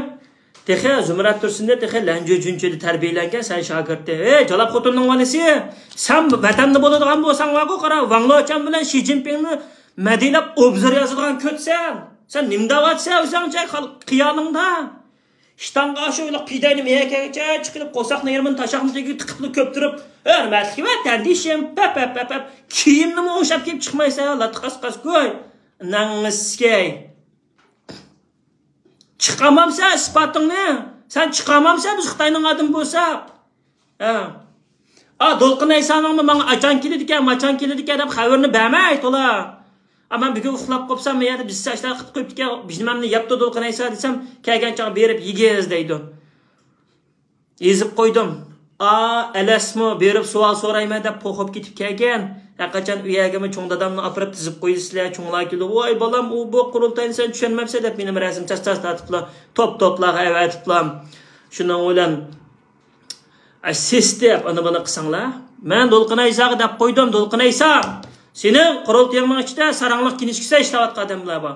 تېخى زۇمرەت تۇرسۇننى تېخى لەنجۈ جۈنچىدە تەربىيەلەنگەن سەن شاگىرتى. ئەي، جالاپ خوتۇننىڭ بالىسى! سەن ۋەتەندە بولىدىغان بولساڭ بارغۇ، قارا، ۋاڭ لېچۈەن بىلەن شى جىنپىڭنى مەدھىيەلەپ ئوبزور يازىدىغان كۆتسەن. سەن نېمە دەۋاتسەن ئۆزۈڭچە خىيالىڭدا؟ ئىشتانغا شۇ پىدەينى مېيەكەگىچە چىقىرىپ، قورساقنى يېرىمىنى تاشاقنى تېگىگە تىقىپلا كۆپتۈرۈپ، ھۆرمەتلىك ۋەتەندىشىم، پەپ، پەپ، پەپ، پەپ، كىيىمنىمۇ ئوڭشاپ كىيىپ چىقمايسەن، لاتا قاسقاس گۇي. ناڭسىكەي. چىقارمامسەن ئىسپاتىڭنى؟ سەن چىقارمامسەن بىز خىتاينىڭ ئادىمى بولساق؟ ھە. ئا، دولقۇن ئەيسانىڭمۇ ماڭا ئاچان كېلىدىكەن، ماچان كېلىدىكەن دەپ خەۋىرىنى بەرمەي تولا. ئا، مەن بۈگۈن ئۇخلاپ قوپسام، مەن يەردە بىز ئاشۇنداق قىلىپ قويۇپتىكەن، بىز نېمەمنى يەپتۇ دولقۇن ئەيسا دېسەم، كەلگەن چاغ بېرىپ يېگىز دەيدۇ. يېزىپ قويدۇم. ئا، ئەلەسمۇ بېرىپ سوئال سورايمەن دەپ قورقۇپ كېتىپ كەلگەن. ھەرقاچان ئۇ يەرگىمۇ چوڭ دادامنى ئاپىرىپ تىزىپ قويىسىلەر، چوڭلار كېلىدۇ، ۋاي بالام، ئۇ بۇ قۇرۇلتاينى سەن چۈشەنمەپسەن دەپ مېنىمۇ رەسىم چاس چاس تارتىپلا، توپ توپلارغا ئەۋەتىپلا. شۇنىڭ بىلەن ئە، سىس دەپ ئانا بۇنى قىلساڭلار. مەن دولقۇن ئەيساغا دەپ قويدۇم، دولقۇن ئەيسا، سېنىڭ قۇرۇلتىيىڭنىڭ ئىچىدە ساراڭلىق كىنىشكىسى ئىشلەۋاتقان ئادەملەر بار.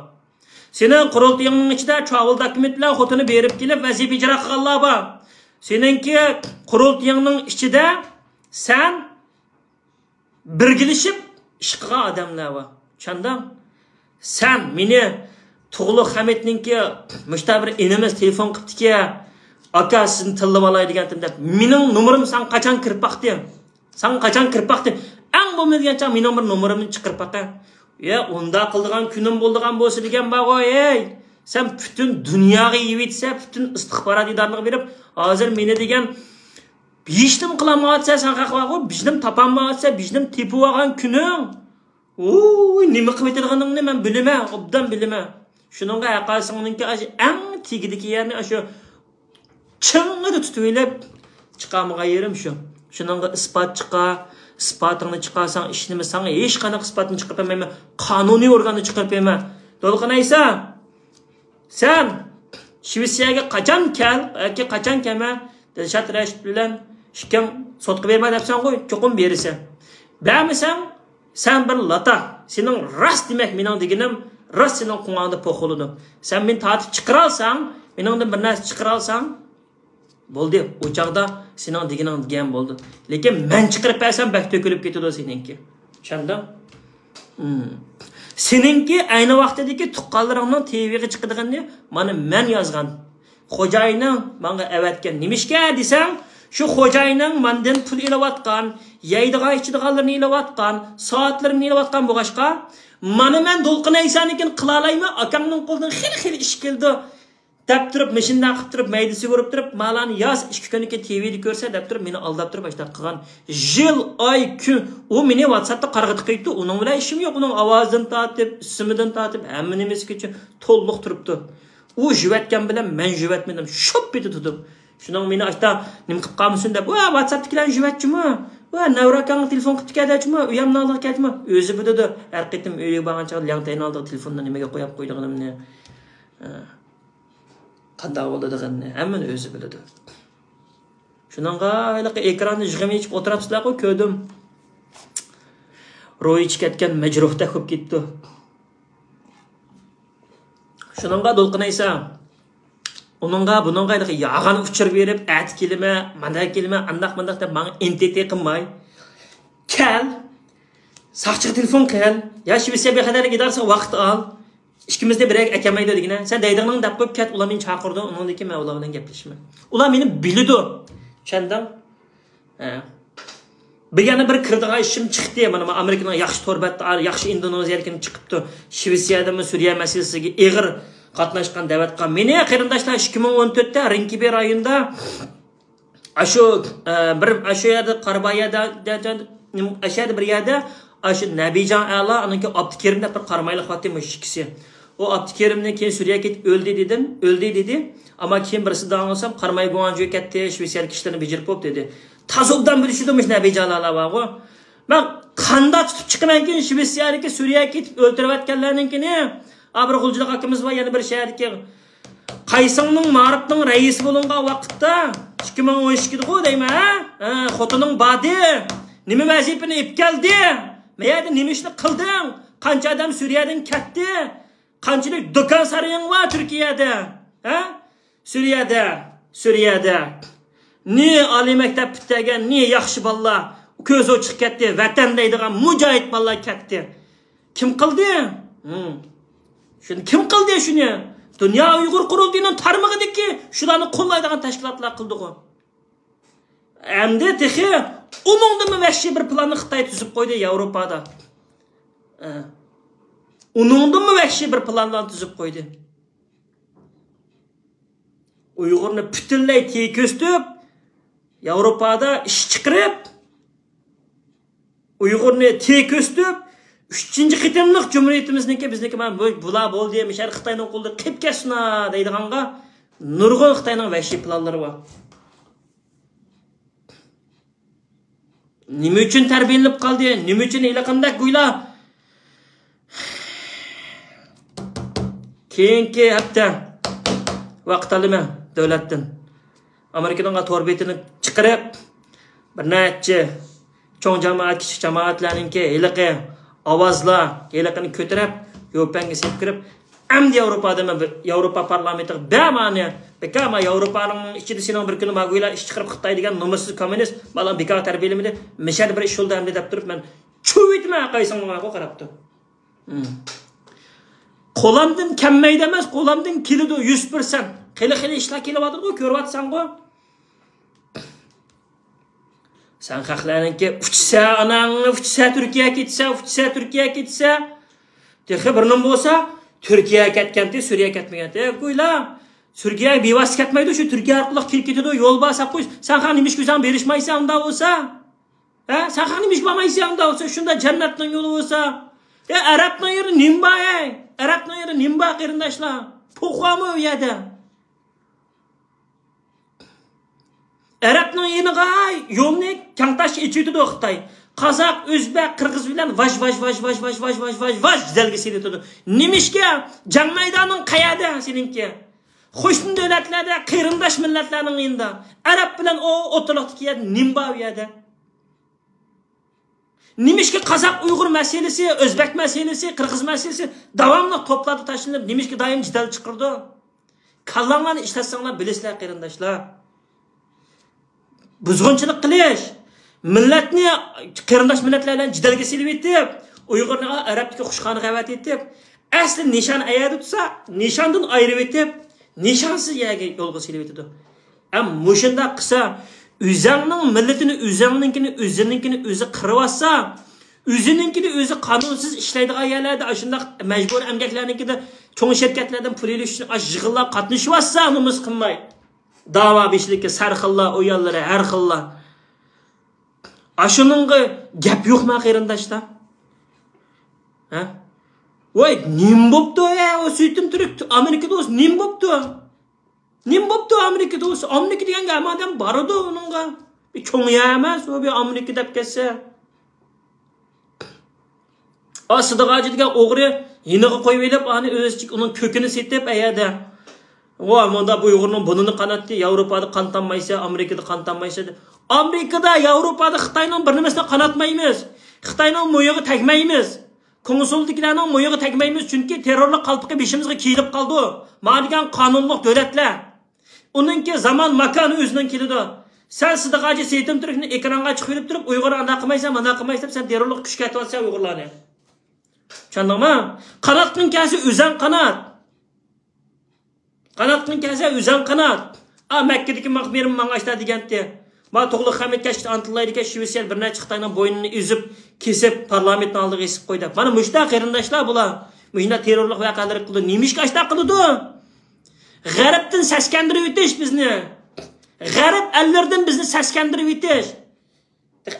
سېنىڭ قۇرۇلتىيىڭنىڭ ئىچىدە تراۋېل دوكۇمېنت بىلەن خوتۇنى بېرىپ كېلىپ ۋەزىپە ئىجرا قىلغانلار بار. سېنىڭكى قۇرۇلتىيىڭنىڭ ئىچىدە سەن بىرگىلىشىپ ئىش قىلغان ئادەملەر بار. چۈشەندىڭ؟ سەن مېنى تۇغلۇق خەمىتنىڭكى مۇشتا بىر ئىنىمىز تېلېفون قىپتىكەن، ئاكا، سىزنى تىللىۋالاي دېگەنتىم دەپ، مېنىڭ نومۇرۇم ساڭا قاچان كىرىپ باقتى؟ ساڭا قاچان كىرىپ باقتى؟ ئەڭ بولمىدىغان چاغ مېنىڭ بىر نومۇرۇمنى چىقىرىپ باقە. يا، ئۇنداق قىلىدىغان كۈنۈم بولىدىغان بولسا دېگەن بارغۇ، ھەي! سەن پۈتۈن دۇنياغا يېيىۋېتىسەن، پۈتۈن ئىستىخبارات ئىدارىلىرىغا بېرىپ، ھازىر مېنى دېگەن بىر ئىشنىمۇ قىلالمايۋاتىسەن، سەن خەق بارغۇ، بىر ئىشنىمۇ تاپالمايۋاتىسەن، بىر ئىشنىمۇ تېپىۋالغان كۈنۈڭ. ۋوي، نېمە قىلىۋېتىدىغىنىڭنى مەن بىلىمەن، ئوبدان بىلىمەن. شۇنىڭغا ھەققاسىڭنىڭكى ئاشۇ ئەڭ تېگىدىكى يەرنى ئاشۇ چىڭڭىدە تۇتۇۋېلىپ، چىقارمىغان يېرىم شۇ. شۇنىڭغا ئىسپات چىقار، ئىسپاتىڭنى چىقارساڭ، ئىشنىمۇ ساڭا ھېچقانداق ئىسپاتنى چىقىرىپ بەرمەيمەن، قانۇنىي ئورگاننى چىقىرىپ بەرمەن. دولقۇن ئەيسا! سەن شىۋېتسىيەگە قاچان كەل ياكى قاچان كەلمە، دىلشات رەشىت بىلەن ئىككىڭ سوتقا بېرىمەن دەپسەنغۇ، چوقۇم بېرىسەن. بەرمىسەڭ، سەن بىر لاتا. سېنىڭ راست دېمەك مېنىڭ دېگىنىم، راست سېنىڭ قوڭاڭدا پوق بولىدۇ. سەن مېنى تارتىپ چىقىرالساڭ، مېنىڭدىن بىر نەرسە چىقىرالساڭ، بولدى، ئۇ چاغدا سېنىڭ دېگىنىڭ دېگەن بولدى. لېكىن مەن چىقىرىپ بەرسەم، بەك تۆكۈلۈپ كېتىدۇ سېنىڭكى. چۈشەندىڭ؟ مم. سېنىڭكى ئەينى ۋاقتىدىكى تۇغقانلىرىڭنىڭ تىۋىغا چىقىدىغىنىنى مانا مەن يازغان. خوجايىنىڭ ماڭا ئەۋەتكەن. نېمىشقا دېسەڭ، شۇ خوجايىنىڭ ماندىن پۇل ئېلىۋاتقان، يەيدىغان، ئىچىدىغانلىرىنى ئېلىۋاتقان، سائەتلىرىنى ئېلىۋاتقان بولغاچقا، مانا مەن دولقۇن ئەيسانىڭكىنى قىلالايمەن، ئاكاڭنىڭ قولىدىن خېلى خېلى ئىش كېلىدۇ دەپ تۇرۇپ، مۇشۇنداق قىلىپ تۇرۇپ، مەيدىسى ئۇرۇپ تۇرۇپ، مالارنى ياز، ئىككى كۈندىن كېيىن تىۋىدا كۆرسە دەپ تۇرۇپ، مېنى ئالداپ تۇرۇپ، ئاشۇنداق قىلغان. يىل، ئاي، كۈن، ئۇ مېنى ۋاتساپتا قارىغا تىقىيتتى. ئۇنىڭ بىلەن ئىشىم يوق. ئۇنىڭ ئاۋازىدىن تارتىپ، ئىسمىدىن تارتىپ، ھەممە نېمىسىگىچە تولۇق تۇرۇپتۇ. ئۇ يۈۋەتكەن بىلەن مەن يۈۋەتمىدىم. شوپپىدە تۇردۇم. شۇنىڭ مېنى ئاشتا نېمە قىلىپ قالمىسۇن دەپ، ۋە ۋاتساپتىكىلەرنى يۈۋەتچىمۇ؟ ۋە نەۋرە ئاكاڭغا تېلېفون قىپتىكەن دەچمۇ؟ ئۆيەمنى ئالدىغا كەلچىمۇ؟ ئۆزى بىلىدۇ. ھەر قېتىم ئۆيگە بارغان چاغدا لياڭتەينىڭ ئالدىغا تېلېفوندا نېمىگە قويۇپ قويىدىغىنىمنى، ھە، قانداق بولىدىغىنىنى ھەممىنى ئۆزى بىلىدۇ. شۇنىڭغا ھېلىقى ئېكراننى يىغىۋېچىپ ئولتۇرۇپسىلەرغۇ كۆردۈم. روھى چىقىپ كەتكەن مەجرۇھتەك بولۇپ كېتىپتۇ. شۇنىڭغا دولقۇن ئەيسا، ئۇنىڭغا، بۇنىڭغا ھېلىقى يالغان ئۇچۇر بېرىپ، ئەتە كېلىمەن، مانا كېلىمەن، ئانداق مانداق دەپ ماڭا ئىنتىتى قىلماي، كەل، ساقچىغا تېلېفون قىل، يا شىۋېتسىيە بىخەتەرلىك ئىدارىسىغا ۋاقىت ئال، ئىككىمىزنى بىر يەرگە ئەكەلمەيدۇ دېگىنە، سەن دەيدىغىنىڭنى دەپ قويۇپ كەت، ئۇلار مېنى چاقىرىدۇ، ئۇنىڭدىن كېيىن مەن ئۇلار بىلەن گەپلىشىمەن. ئۇلار مېنى بىلىدۇ، چۈشەندىڭ؟ ھە. بىر يەنە بىر كىرىدىغان ئىشىم چىقتى. مانا، مانا ئامېرىكىنىڭ ياخشى تور بەت-، ياخشى ئىندونېزىيەدىكىنى چىقىپتۇ. شىۋېتسىيەدىمۇ سۈرىيە مەسىلىسىگە ئېغىر قاتناشقان دەۋاتقان. مېنى قېرىنداشلار ئىككى مىڭ ئون تۆتتە رېنكىبى رايونىدا ئاشۇ، ئە، بىر، ئاشۇ يەردە قارابايادا، ئاشۇ يەردە بىر يەردە ئاشۇ نەبىجان ئەلا، ئانىڭكى ئابدۇكېرىم دەپ بىر قارامايلىق بارتى، مۇشۇ ئىككىسى. ئۇ ئابدۇكېرىمنى كېيىن سۈرىيەگە كېتىپ ئۆلدى دېدىم، ئۆلدى دېدى. ئەمما كېيىن بىرسى داڭلىسام، قاراماي گۇاڭجۈگە كەتتى، شىۋېتسىيەدىكى ئىشلىرىنى بېجىرىپ بوپتۇ دېدى. تازا ئوبدان بىلىشىدۇ مۇشۇ نەبىجانلار بارغۇ. مەن قانداق تۇتۇپ چىقىمەنكىن شىۋېتسىيەدىكى سۈرىيەگە كېتىپ ئۆلتۈرۈۋەتكەنلەرنىڭكىنى؟ ئا، بىر غۇلجىداق ئاكىمىز بار، يەنە بىر شەھەردىكى. قايسىڭنىڭ مائارىپنىڭ رەئىسى بولۇنغان ۋاقىتتا، ئىككى مىڭ ئون ئىككىدىغۇ دەيمەن، ھە؟ ھە، خوتۇنۇڭ باردى، نېمە ۋەزىپىنى ئېلىپ كەلدى؟ مەيەردە نېمە ئىشنى قىلدىڭ؟ قانچە ئادەم سۈرىيەدىن كەتتى؟ قانچىلىك دۇكان سارىيىڭ بار تۈركىيەدە؟ ھە؟ سۈرىيەدە، سۈرىيەدە. نى ئالىي مەكتەپ پۈتتۈرگەن، نى ياخشى بالىلار كۆزى ئوچۇق كەتتى، ۋەتەن دەيدىغان مۇجاھىد بالىلار كەتتى. كىم قىلدى؟ ھىم. شۇنى كىم قىلدى شۇنى؟ دۇنيا ئۇيغۇر قۇرۇلتىيىنىڭ تارمىقىدىكى شۇلارنى قوللايدىغان تەشكىلاتلار قىلدىغۇ. ئەمدى تېخى ئۇنىڭدىنمۇ ۋەھشىي بىر پىلاننى خىتاي تۈزۈپ قويدى ياۋروپادا. ئە. ئۇنىڭدىنمۇ ۋەھشىي بىر پىلانلارنى تۈزۈپ قويدى. ئۇيغۇرنى پۈتۈنلەي تېكىستۈپ، ياۋروپادا ئىش چىقىرىپ، ئۇيغۇرنى تېكىستۈپ، ئۈچىنچى قېتىملىق جۇمھۇرىيىتىمىزنىڭكى، بىزنىڭكى مانا بۇ، بۇلار بولدى، مۇشۇ يەر خىتاينىڭ قولىدا قېلىپ كەتسۇن دەيدىغانغا نۇرغۇن خىتاينىڭ ۋەھشىي پىلانلىرى بار. نېمە ئۈچۈن تەربىيەلىنىپ قالدى؟ نېمە ئۈچۈن ھېلىقىندەك گويلا؟ كېيىنكى ھەپتە ۋاقىت ئالىمەن دۆلەتتىن. ئامېرىكىنىڭ تور بېتىنى چىقىرىپ، بىر نەچچە چوڭ جامائەت، كىچىك جامائەتلەرنىڭكى ھېلىقى ئاۋازلار، ھېلىقىنى كۆتۈرۈپ، يوپەنگە سېلىپ كىرىپ، ئەمدى ياۋروپادا مەن بىر، ياۋروپا پارلامېنتىغا بەمانى، بىكار ما ياۋروپانىڭ ئىچىدە سېنىڭ بىر كۈنى ماگۇيلا ئىش چىقىرىپ خىتاي دېگەن نومۇسسىز كوممۇنىست، بالام بىكار تەربىيەلىمىدى، مىشەدە بىر ئىش بولدى ئەمدى دەپ تۇرۇپ مەن چۇۋۇيتىمەن قايسىڭ ماڭا قاراپتۇ. قولامدىن كەلمەيدۇ ئەمەس، قولامدىن كېلىدۇ، يۈز پىرسەنت. خېلى خېلى ئىشلار كېلىۋاتىدۇ، كۆرۈۋاتىسەنغۇ. سەن خەقلەرنىڭكى ئۇچسا ئاناڭ، ئۇچسا تۈركىيە كېتىسە، ئۇچسا تۈركىيە كېتىسە. تېخى بىر نېمە بولسا، تۈركىيە كەتكەنتى، سۈرىيە كەتمىگەنتى. گويلا، سۈرىيە بىۋاسىتە كەتمەيدۇ، شۇ تۈركىيە ئارقىلىق كېلىپ كېتىدۇ، يول بار ساقوش. سەن خەق نېمىشقا ئۆزۈڭ بېرىشمايسەن ئۇنداق بولسا؟ ھە؟ سەن خەق نېمىشقا بارمايسەن ئۇنداق بولسا؟ شۇنداق جەننەتنىڭ يولى بولسا. ئە، ئەرەبنىڭ يېرى نېمە بار، ھەي؟ ئەرەبنىڭ يېرى نېمە بار، قېرىنداشلار؟ پوخۇامۇ ئۇ يەردە؟ ئەرەبنىڭ يېنىغا يولنى كەڭتاش ئېچىۋېتىدۇ خىتاي. قازاق، ئۆزبەك، قىرغىز بىلەن ۋاج، ۋاج، ۋاج، ۋاج، ۋاج، ۋاج، ۋاج، ۋاج، ۋاج، ۋاج جېدەلگە سېلىۋېتىدۇ. نېمىشقا؟ جەڭ مەيدانىڭ قەيەردە سېنىڭكى؟ قوشنا دۆلەتلەردە، قېرىنداش مىللەتلەرنىڭ يېنىدا. ئەرەب بىلەن ئۇ ئوتتۇرىلىقتىكى يەردە نېمە بار ئۇ يەردە؟ نېمىشقا قازاق ئۇيغۇر مەسىلىسى، ئۆزبەك مەسىلىسى، قىرغىز مەسىلىسى داۋاملىق توپلاردا تاشلىنىپ، نېمىشقا دائىم جېدەل چىقىرىدۇ؟ كاللاڭلارنى ئىشلەتسەڭلار بىلىسىلەر، قېرىنداشلار. بۇزغۇنچىلىق قىلىش، مىللەتنى، قېرىنداش مىللەتلەر بىلەن جېدەلگە سېلىۋېتىپ، ئۇيغۇرنى ئەرەبتىكى خۇشخانىغا ئەۋەتىۋېتىپ، ئەسلى نىشان ئەيەردە تۇرسا، نىشاندىن ئايرىۋېتىپ، نىشانسىز يەرگە يولغا سېلىۋېتىدۇ. ئەم، مۇشۇنداق قىلسا، ئۆزەڭنىڭ مىللىتىنى، ئۆزەڭنىڭكىنى، ئۆزىنىڭكىنى ئۆزى قىرىۋاتسا، ئۆزىنىڭكىنى ئۆزى قانۇنسىز ئىشلەيدىغان يەرلەردە، ئاشۇنداق مەجبۇرىي ئەمگەكلەرنىڭكىدە چوڭ شىركەتلەردىن پۇل ئېلىش ئۈچۈن ئاش يىغىنلار قاتنىشىۋاتسا، نومۇس قىلماي. داۋا بېشىدىكى سەرخىللار، ئۇ يەرلىرى ھەر خىللار. ئاشۇنىڭغا گەپ يوقما، قېرىنداشلار؟ ھە؟ ۋاي، نېمە بوپتۇ، ئە، ئۇ سۈيتۈم تۈرك ئامېرىكىدا بولسا نېمە بوپتۇ؟ نېمە بوپتۇ ئامېرىكىدا بولسا؟ ئامېرىكا دېگەنگە ھەممە ئادەم بارىدۇ ئۇنىڭغا. بىر چوڭ يەر ئەمەس ئۇ، بىر ئامېرىكا دەپ كەتسە. ئا، سىدىق ھاجى دېگەن ئوغرى يېنىغا قويۇۋېلىپ، ئانى ئۆزىچە ئۇنىڭ كۆكىنى سېتىپ، ئەيەردە. ۋا، مۇندا بۇ ئۇيغۇرنىڭ بۇنىنى قاناتتى، ياۋروپادا قان تاممايسەن، ئامېرىكىدا قان تاممايسەن. ئامېرىكىدا، ياۋروپادا خىتاينىڭ بىر نېمىسىنى قاناتمايمىز. خىتاينىڭ مويىغا تەگمەيمىز. كونسۇلدىكىلەرنىڭ مويىغا تەگمەيمىز، چۈنكى تېررورلۇق قالپىقى بېشىمىزغا كىيىلىپ قالىدۇ. مانا دېگەن قانۇنلۇق دۆلەتلەر. ئۇنىڭكى زامان ماكانى ئۆزىنىڭ كېلىدۇ. سەن سىدىق ھاجى سېيىتىم تۈركنى ئېكرانغا چىقىۋېلىپ تۇرۇپ، ئۇيغۇر ئانداق قىلمايسەن، مانداق قىلمايسەن دەپ، سەن تېررورلۇققا كۈچ كەتتۈرۈۋاتىسەن ئۇيغۇرلارنى. چۈشەندىڭمۇ؟ قاناتقىڭ كەلسە ئۆزەڭ قانات. قاناتقىڭ كەلسە ئۆزەڭ قانات. ئا، مەككىدىكى مەخمىرىم ماڭا ئاشتا دېگەنتى. ما تۇغلۇق خەمىت كەچتە ئانتىلايدىكەن، شىۋېتسىيە بىر نەچچە خىتاينىڭ بوينىنى ئېزىپ، كېسىپ، پارلامېنتنىڭ ئالدىغا ئېسىپ قوي دەپ. مانا مۇشۇنداق قېرىنداشلار بۇلار. مۇشۇنداق تېررورلۇق ۋەقەلىرى قىلىدۇ. نېمىشقا ئاشتا قىلىدۇ؟ غەربتىن سەسكەندۈرۈۋېتىش بىزنى. غەرب ئەللىرىدىن بىزنى سەسكەندۈرۈۋېتىش.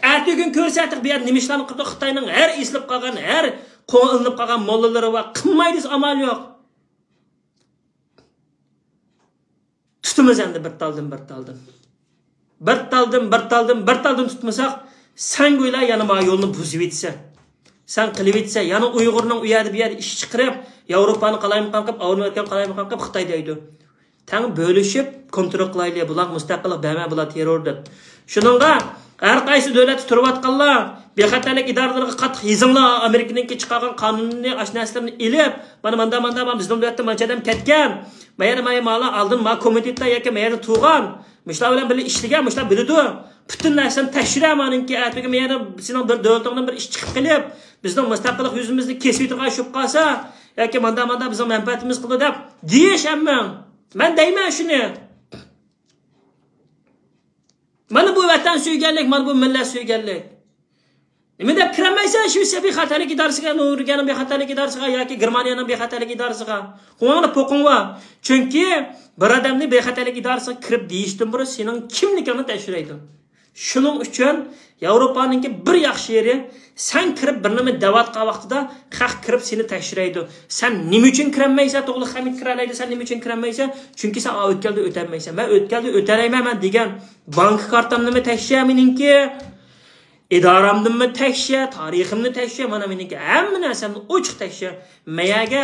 ئەتىگۈن كۆرسەتتۇق بۇ يەردە نېمە ئىشلارنى قىلدۇق. خىتاينىڭ ھەر ئېسىلىپ قالغان، ھەر قولغا ئېلىنىپ قالغان موللىلىرى بار. قىلماي دېسە ئامال يوق. تۇتىمىز ئەمدى بىر تالدىن، بىر تالدىن. بىر تالدىن، بىر تالدىن، بىر تالدىن تۇتمىساق، سەن گويلا يەنە ما يولنى بۇزۇۋېتىسەن. سەن قىلىۋېتىسەن. يەنە ئۇيغۇرنىڭ ئۇ يەردە، بۇ يەردە ئىش چىقىرىپ، ياۋروپانى قالايمىقان قىلىپ، ئامېرىكانى قالايمىقان قىلىپ، خىتاي دەيدۇ. تەڭ بۆلۈشۈپ، كونترول قىلايلى. بۇلارغا مۇستەقىللىق بەرمە، بۇلار تېررور دەپ. شۇنىڭغا ھەر قايسى دۆلەتتە تۇرۇۋاتقانلار بىخەتەرلىك ئىدارىلىرىغا قاتتىق يېزىڭلار، ئامېرىكىنىڭكى چىقارغان قانۇنىنى، ئاشۇ نەرسىلەرنى ئېلىپ، مانا ماندا، ماندا، مانا بىزنىڭ دۆلەتتە مانچە ئادەم كەتكەن. ما يەردە، ما، مالا ئالدىن ما كومىتېتتا ياكى ما يەردە تۇرغان. مۇشۇلار بىلەن بىللە ئىشلىگەن، مۇشۇلار بىلىدۇ. پۈتۈن نەرسىنى تەكشۈرە مانىڭكى، ئەتىگە ما يەردە سېنىڭ بىر دۆلىتىڭدىن بىر ئىش چىقىپ قېلىپ، بىزنىڭ مۇستەقىللىق يۈزىمىزنى كېسىۋېتىدىغان چۈشۈپ قالسا، ياكى ماندا، ماندا بىزنىڭ مەنپەئەتىمىز قىلىدۇ دەپ دېيىش ئەممىڭ. مەن دەيمەن شۇنى. مانا بۇ ۋەتەن سۆيگەنلىك، مانا بۇ مىللەت سۆيگەنلىك. نېمە دەپ كىرەلمەيسەن شىۋېتسىيە بىخەتەرلىك ئىدارىسىگە، نورۋېگىيەنىڭ بىخەتەرلىك ئىدارىسىغا ياكى گېرمانىيەنىڭ بىخەتەرلىك ئىدارىسىغا؟ قوڭۇڭدا پوقۇڭ بار. چۈنكى بىر ئادەمنى بىخەتەرلىك ئىدارىسىغا كىرىپ دېيىشتىن بۇرۇن سېنىڭ كىملىكىڭنى تەكشۈرەيدۇ. شۇنىڭ ئۈچۈن ياۋروپانىڭكى بىر ياخشى يېرى، سەن كىرىپ بىر نېمە دەۋاتقان ۋاقتىدا خەق كىرىپ سېنى تەكشۈرەيدۇ. سەن نېمە ئۈچۈن كىرەلمەيسەن؟ توغرىلىق خەمىت كىرەلەيدۇ، سەن نېمە ئۈچۈن كىرەلمەيسەن؟ چۈنكى سەن ئا ئۆتكەلدىن ئۆتەلمەيسەن. مەن ئۆتكەلدىن ئۆتەلەيمەن مەن دېگەن بانكا كارتامنىمۇ تەكشۈر مېنىڭكى، ئىدارەمنىمۇ تەكشۈر، تارىخىمنى تەكشۈر، مانا مېنىڭكى ھەممە نەرسەمنى ئوچۇق تەكشۈر. مەيەرگە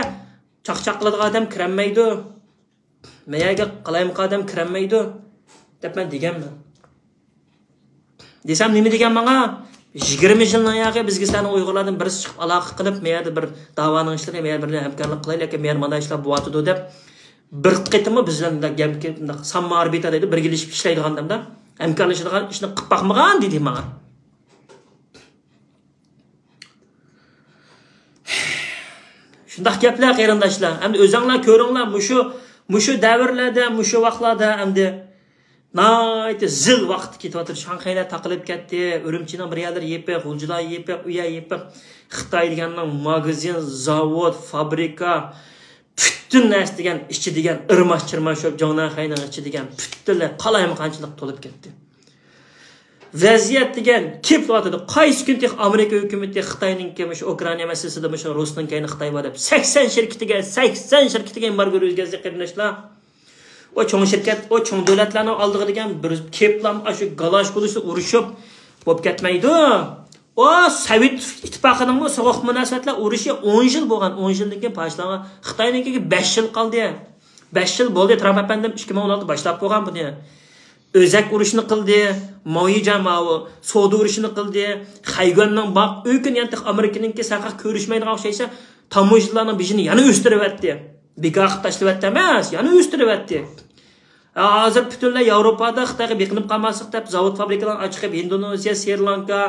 چاقچاق قىلىدىغان ئادەم كىرەلمەيدۇ. مەيەرگە قالايمىقان ئادەم كىرەلمەيدۇ دەپ مەن دېگەنمەن. دېسەم نېمە دېگەن ماڭا؟ يىگىرمە يىلنىڭ ياقى بىزگە سەن ئۇيغۇرلاردىن بىرسى چىقىپ ئالاقە قىلىپ، مەيەردە بىر داۋانىڭ ئىشلىرى، مەيەردە بىر ھەمكارلىق قىلايلى، ياكى مەيەردە مانداق ئىشلار بولۇۋاتىدۇ دەپ بىر قېتىممۇ بىز بىلەن مۇنداق گەپ، مۇنداق سامماربىتا دەيدۇ، بىرگىلىشىپ ئىشلەيدىغان ئادەمدە ھەمكارلىشىدىغان ئىشنى قىلىپ باقمىغان دېدى ماڭا. شۇنداق گەپلەر قېرىنداشلار. ئەمدى ئۆزۈڭلار كۆرۈڭلار، مۇشۇ، مۇشۇ دەۋرلەردە، مۇشۇ ۋاقىتلاردا ئەمدى ناھايىتى زىل ۋاقىت كېتىۋاتىدۇ. شاڭخەيلەر تاقىلىپ كەتتى، ئۈرۈمچىنىڭ بىر يەرلىرى يېپىق، غۇلجىدا يېپىق، ئۇ يەر يېپىق. خىتاي دېگەننىڭ ماگىزىن، زاۋۇت، فابرىكا، پۈتۈن نەرسە دېگەن ئىچى دېگەن ئىرماش چىرماش بولۇپ، جاڭنەنخەينىڭ ئىچى دېگەن پۈتۈنلەي قالايمىقانچىلىق تولۇپ كەتتى. ۋەزىيەت دېگەن كېلىپ تۇرۇۋاتىدۇ. قايسى كۈنى تېخى ئامېرىكا ھۆكۈمىتى خىتاينىڭكى مۇشۇ ئۇكرائىنا مەسىلىسىدە مۇشۇ رۇسنىڭ كەينىدە خىتاي بار دەپ سەكسەن شىركىتىگە، سەكسەن شىركىتىگە ئېمبارگو كىرگۈزدى قېرىنداشلار. ئۇ چوڭ شىركەت، ئۇ چوڭ دۆلەتلەرنىڭ ئالدىغا دېگەن بىر كېپىلام ئاشۇ گالاش گۇلۇشتا ئۇرۇشۇپ بولۇپ كەتمەيدۇ. ئۇ سوۋېت ئىتتىپاقىنىڭمۇ سوغۇق مۇناسىۋەتلەر ئۇرۇشى ئون يىل بولغان، ئون يىلدىن كېيىن باشلانغان. خىتاينىڭكىگە بەش يىل قالدى. بەش يىل بولدى، ترامپ ئەپەندىم ئىككى مىڭ ئون ئالتە باشلاپ بولغان بۇنى. ئۆزەك ئۇرۇشىنى قىلدى، ماۋيىجان ماۋۇ سودا ئۇرۇشىنى قىلدى، خەيگۈەننىڭ باق ئۆكۈن يەنە تېخى ئامېرىكىنىڭكى سەن خەق كۆرۈشمەيدىغان ئوخشايسەن، تاموژنىلارنىڭ بېجىنى يەنە ئۆستۈرۈۋەتتى. بىكار قىلىپ تاشلىۋەتتى ئەمەس، يەنە ئۆستۈرۈۋەتتى. ھازىر پۈتۈنلەي ياۋروپادا خىتايغا بېقىنىپ قالماسلىق دەپ زاۋۇت فابرىكىلارنى ئاچىقىپ، ھىندونېزىيە، سرى لانكا،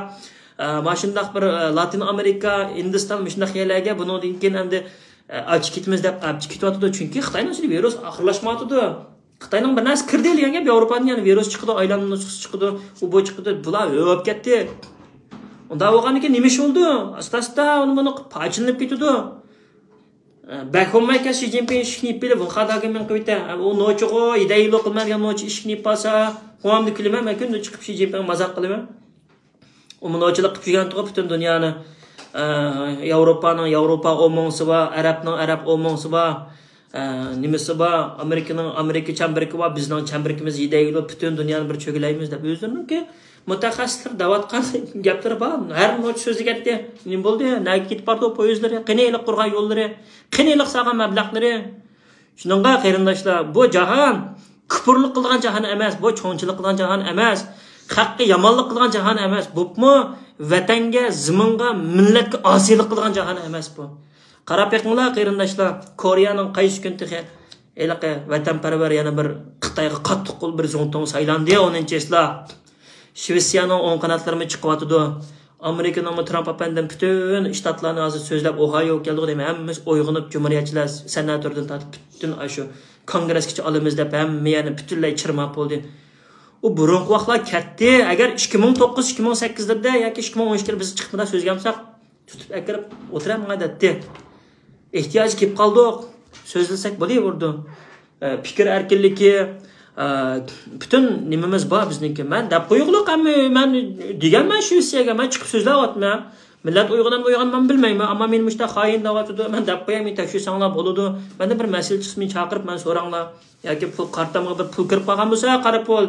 ئە، ماشۇنداق بىر، ئە، لاتىن ئامېرىكا، ھىندىستان مۇشۇنداق يەرلەرگە بۇنىڭدىن كېيىن ئەمدى ئاچ كېتىمىز دەپ ئاچ كېتىۋاتىدۇ. چۈنكى خىتاينىڭ ئىچىدە ۋىرۇس ئاخىرلاشمايۋاتىدۇ. خىتاينىڭ بىر نەرسە كىردى دېگەن گەپ ياۋروپادىن، يەنە ۋىرۇس چىقىدۇ، ئايلانما نۇسخىسى چىقىدۇ، ئۇ بۇ چىقىدۇ، بۇلار ھۆپ كەتتى. ئۇنداق بولغاندىكىن نېمە ئىش بولدى؟ ئاستا ئاستا ئۇنى بۇنى پارچىلىنىپ كېتىدۇ. بەك بولمايكەن شى جىنپىڭ ئىشىكنى يېپىپ، ۋۇخاداگىمىن قىلىۋېتە. ئۇ نوچىغۇ، يېدەيلو قىلمايدىغان نوچى ئىشىكنى يېپىپ قالسا، قوڭامدا كۈلىمەن، مەن كۈندە چىقىپ شى جىنپىڭ مازاق قىلىمەن. ئۇمۇ نوچىلىق قىلىپ يۈرگەنتۇقى پۈتۈن دۇنيانى. ئە، ياۋروپانىڭ، ياۋروپا ئوموڭسى بار، ئەرەبنىڭ ئەرەب ئوموڭسى بار، ئە، نېمىسى بار، ئامېرىكىنىڭ ئامېرىكا چەمبىرىكى بار، بىزنىڭ چەمبىرىكىمىز يېدەيلو پۈتۈن دۇنيانى بىر چۆگىلەيمىز دەپ ئۆزلىرىنىڭكى مۇتەخەسسىسلەر دەۋاتقان گەپلىرى بار. ھەر نوچى سۆزلىگەنتى. نېمە بولدى؟ نەگە كېتىپ باردى پويىزلىرى؟ قېنى ھېلىقى قۇرغان يوللىرى؟ قېنى ھېلىقى سالغان مەبلەغلىرى؟ شۇنىڭغا قېرىنداشلار، بۇ جاھان كۇپۇرلۇق قىلىدىغان جاھان ئەمەس، بۇ چوڭچىلىق قىلىدىغان جاھان ئەمەس، خەققە يامانلىق قىلىدىغان جاھان ئەمەس، بولۇپمۇ ۋەتەنگە، زېمىنغا، مىللەتكە ئاسىيلىق قىلىدىغان جاھان ئەمەس بۇ. قاراپ بېقىڭلار قېرىنداشلار، كورېيەنىڭ قايسى كۈنى تېخى ھېلىقى ۋەتەنپەرۋەر يەنە بىر خىتايغا قاتتىق قول بىر زۇڭتۇڭ سايلاندى، ئونىنچى چىسلا. شىۋېتسىيەنىڭ ئوڭ قاناتلىرىمۇ چىقىۋاتىدۇ. ئامېرىكىنىڭمۇ ترامپ ئەپەندىم پۈتۈن شتاتلارنى ھازىر سۆزلەپ، ئوھايوغا كەلدۇق دەيمەن. ھەممىمىز ئويغىنىپ، جۇمھۇرىيەتچىلەر سېناتوردىن تارتىپ پۈتۈن ئاشۇ كونگرېسكىچە ئالىمىز دەپ، ھەممە يەرنى پۈتۈنلەي چىرماپ بولدى. ئۇ بۇرۇنقى ۋاقىتلار كەتتى. ئەگەر ئىككى مىڭ توققۇز، ئىككى مىڭ سەككىزلەردە ياكى ئىككى مىڭ ئون ئىككىلەردە بىز چىقىپ مۇنداق سۆزلىگەن بولساق، تۇتۇپ ئەكىرىپ ئولتۇرامغا دەتتى. ئېھتىياجى كېلىپ قالدۇق. سۆزلىسەك بولۇۋېرىدۇ. ئە، پىكىر ئەركىنلىكى، ئە، پۈتۈن نېمىمىز بار بىزنىڭكى. مەن دەپ قويغۇلۇق، ھەممە مەن دېگەنمەن شىۋېتسىيەگە، مەن چىقىپ سۆزلەۋاتىمەن. مىللەت ئويغىنامدۇ، ئويغانمامدۇ بىلمەيمەن، ئەمما مېنى مۇشۇنداق خائىن دەۋاتىدۇ، مەن دەپ قوياي، مېنى تەكشۈرسەڭلار بولىدۇ. مەندە بىر مەسىلە چىقسا مېنى چاقىرىپ مەن سوراڭلار. ياكى پۇل، كارتامغا بىر پۇل كىرىپ قالغان بولسا، قارا پۇل،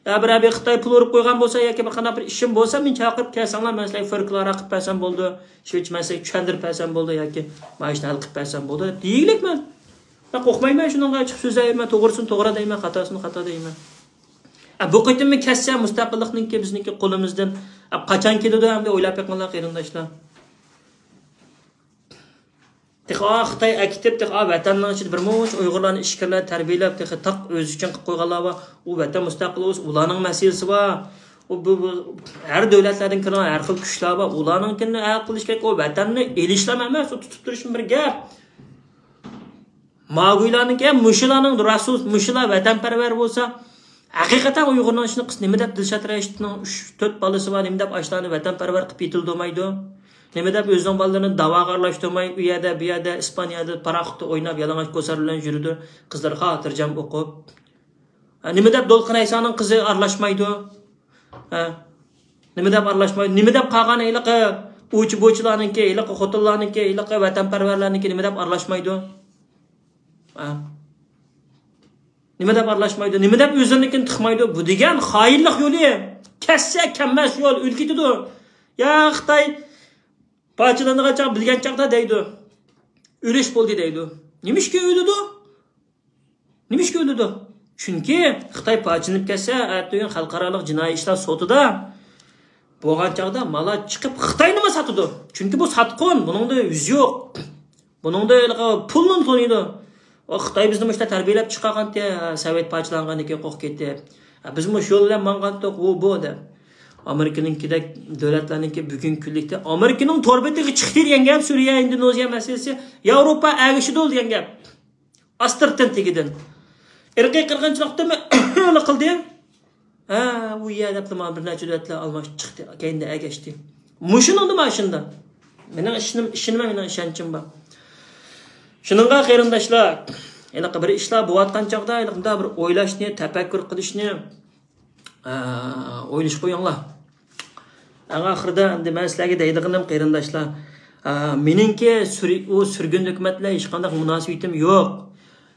يا بىرەر بىر خىتاي پۇل ئۇرۇپ قويغان بولسا، ياكى بىر قانداق بىر ئىشىم بولسا، مېنى چاقىرىپ كەلسەڭلار، مەن سىلەرگە فوركىلارا قىلىپ بەرسەم بولىدۇ. شۇ ئىچ مەن سىلەرگە چۈشەندۈرۈپ بەرسەم بولىدۇ ياكى مانا شۇنى ھەل قىلىپ بەرسەم بولىدۇ دەپ دېگۈلۈك مەن. مەن قورقمايمەن شۇنىڭغا، چىقىپ سۆزلەيمەن، توغرىسىنى توغرا دەيمەن، خاتاسىنى خاتا دەيمەن. ئە، بۇ قېتىممۇ كەتسە مۇستەقىللىقنىڭكى بىزنىڭكى قولىمىزدىن، ئە، قاچان كېتىدۇ ئەمدى ئويلاپ بېقىڭلار قېرىنداشلار. تېخى ئا خىتاي ئەكېتىپ، تېخى ئا ۋەتەننىڭ ئىچىدە بىر مۇنچە ئۇيغۇرلارنى ئىچكىرىلەر تەربىيەلەپ، تېخى تاق ئۆزى ئۈچۈن قىلىپ قويغانلار بار. ئۇ ۋەتەن مۇستەقىل بولسا ئۇلارنىڭ مەسىلىسى بار. ئۇ، بۇ، بۇ، ھەر دۆلەتلەردىن كىرگەن ھەر خىل كۈچلەر بار. ئۇلارنىڭكىنى ھەل قىلىش كېرەك. ئۇ ۋەتەننى ئېلىشلام ئەمەس، ئۇ تۇتۇپ تۇرۇشمۇ بىر گەپ. ماگۇيلارنىڭكى، مۇشۇلارنىڭ رەسۇل، مۇشۇلار ۋەتەنپەرۋەر بولسا، ھەقىقەتەن ئۇيغۇرنىڭ ئىشىنى قىلسا، نېمە دەپ دىلشات رەشىتنىڭ ئۈچ، تۆت بالىسى بار، نېمە دەپ ئاشۇلارنى ۋەتەنپەرۋەر قىلىپ يېتىلدۈرمەيدۇ؟ نېمە دەپ ئۆزىنىڭ بالىلىرىنى داۋاغا ئارىلاشتۇرماي، ئۇ يەردە، بۇ يەردە، ئىسپانىيەدە پاراخوتتا ئويناپ، يالىڭاچ كوسار بىلەن يۈرىدۇ، قىزلىرى خاتىرجەم ئوقۇپ؟ ھە، نېمە دەپ دولقۇن ئەيسانىڭ قىزى ئارىلاشمايدۇ؟ ھە؟ نېمە دەپ ئارىلاشمايدۇ؟ نېمە دەپ قالغان ھېلىقى ئۇچى بۇچىلارنىڭكى، ھېلىقى خوتۇنلارنىڭكى، ھېلىقى ۋەتەنپەرۋەرلەرنىڭكى نېمە دەپ ئارىلاشمايدۇ؟ ھە؟ نېمە دەپ ئارىلاشمايدۇ؟ نېمە دەپ ئۆزلىرىنىڭكىنى تىقمايدۇ؟ بۇ دېگەن خائىنلىق يولى. كەتسە كەممەس يول، ئۆلۈپ كېتىدۇ. يا خىتاي پارچىلانغان چاغ، بىلگەن چاغدا دەيدۇ. ئۆلۈش بولدى دەيدۇ. نېمىشقا ئۆلىدۇ؟ نېمىشقا ئۆلىدۇ؟ چۈنكى خىتاي پارچىلىنىپ كەتسە، ئەتىگۈن خەلقئارالىق جىنايى ئىشلار سوتىدا بولغان چاغدا مالا چىقىپ خىتاينىمۇ ساتىدۇ. چۈنكى بۇ ساتقۇن، بۇنىڭدا يۈز يوق. بۇنىڭدا ھېلىقى پۇلنى تونۇيدۇ. ئۇ خىتاي بىزنى مۇشۇنداق تەربىيەلەپ چىقارغانتى، سوۋېت پارچىلاندىن كېيىن قورقۇپ كېتىپ. بىزمۇ شۇ يول بىلەن ماڭغانتۇق، ئۇ بۇ دەپ. ئامېرىكىنىڭكىدەك دۆلەتلەرنىڭكى بۈگۈنكى كۈنلۈكتە ئامېرىكىنىڭ تور بېتىگە چىقتى دېگەن گەپ، سۈرىيە، ئىندونېزىيە مەسىلىسى ياۋروپا ئەگىشىدۇ دېگەن گەپ. ئاستىرتىن تېگىدىن. ئىرقىي قىرغىنچىلىقتىمۇ قىلدى. ھە، ئۇ يەر دەپلا مانا بىر نەچچە دۆلەتلەر ئالماشتى چىقتى، كەينىدە ئەگەشتى. مۇشۇنىڭدا مانا شۇنداق. مېنىڭ ئىشىنىم، ئىشىنىمەن، مېنىڭ ئىشەنچىم بار. شۇنىڭغا قېرىنداشلار، ھېلىقى بىر ئىشلار بولۇۋاتقان چاغدا ھېلىقى مۇنداق بىر ئويلاشنى، تەپەككۇر قىلىشنى، ئە، ئويلىشىپ قويۇڭلار. ئەڭ ئاخىرىدا ئەمدى مەن سىلەرگە دەيدىغىنىم قېرىنداشلار، ئە، مېنىڭكى سۈر-، ئۇ سۈرگۈن ھۆكۈمەت بىلەن ھېچقانداق مۇناسىۋىتىم يوق.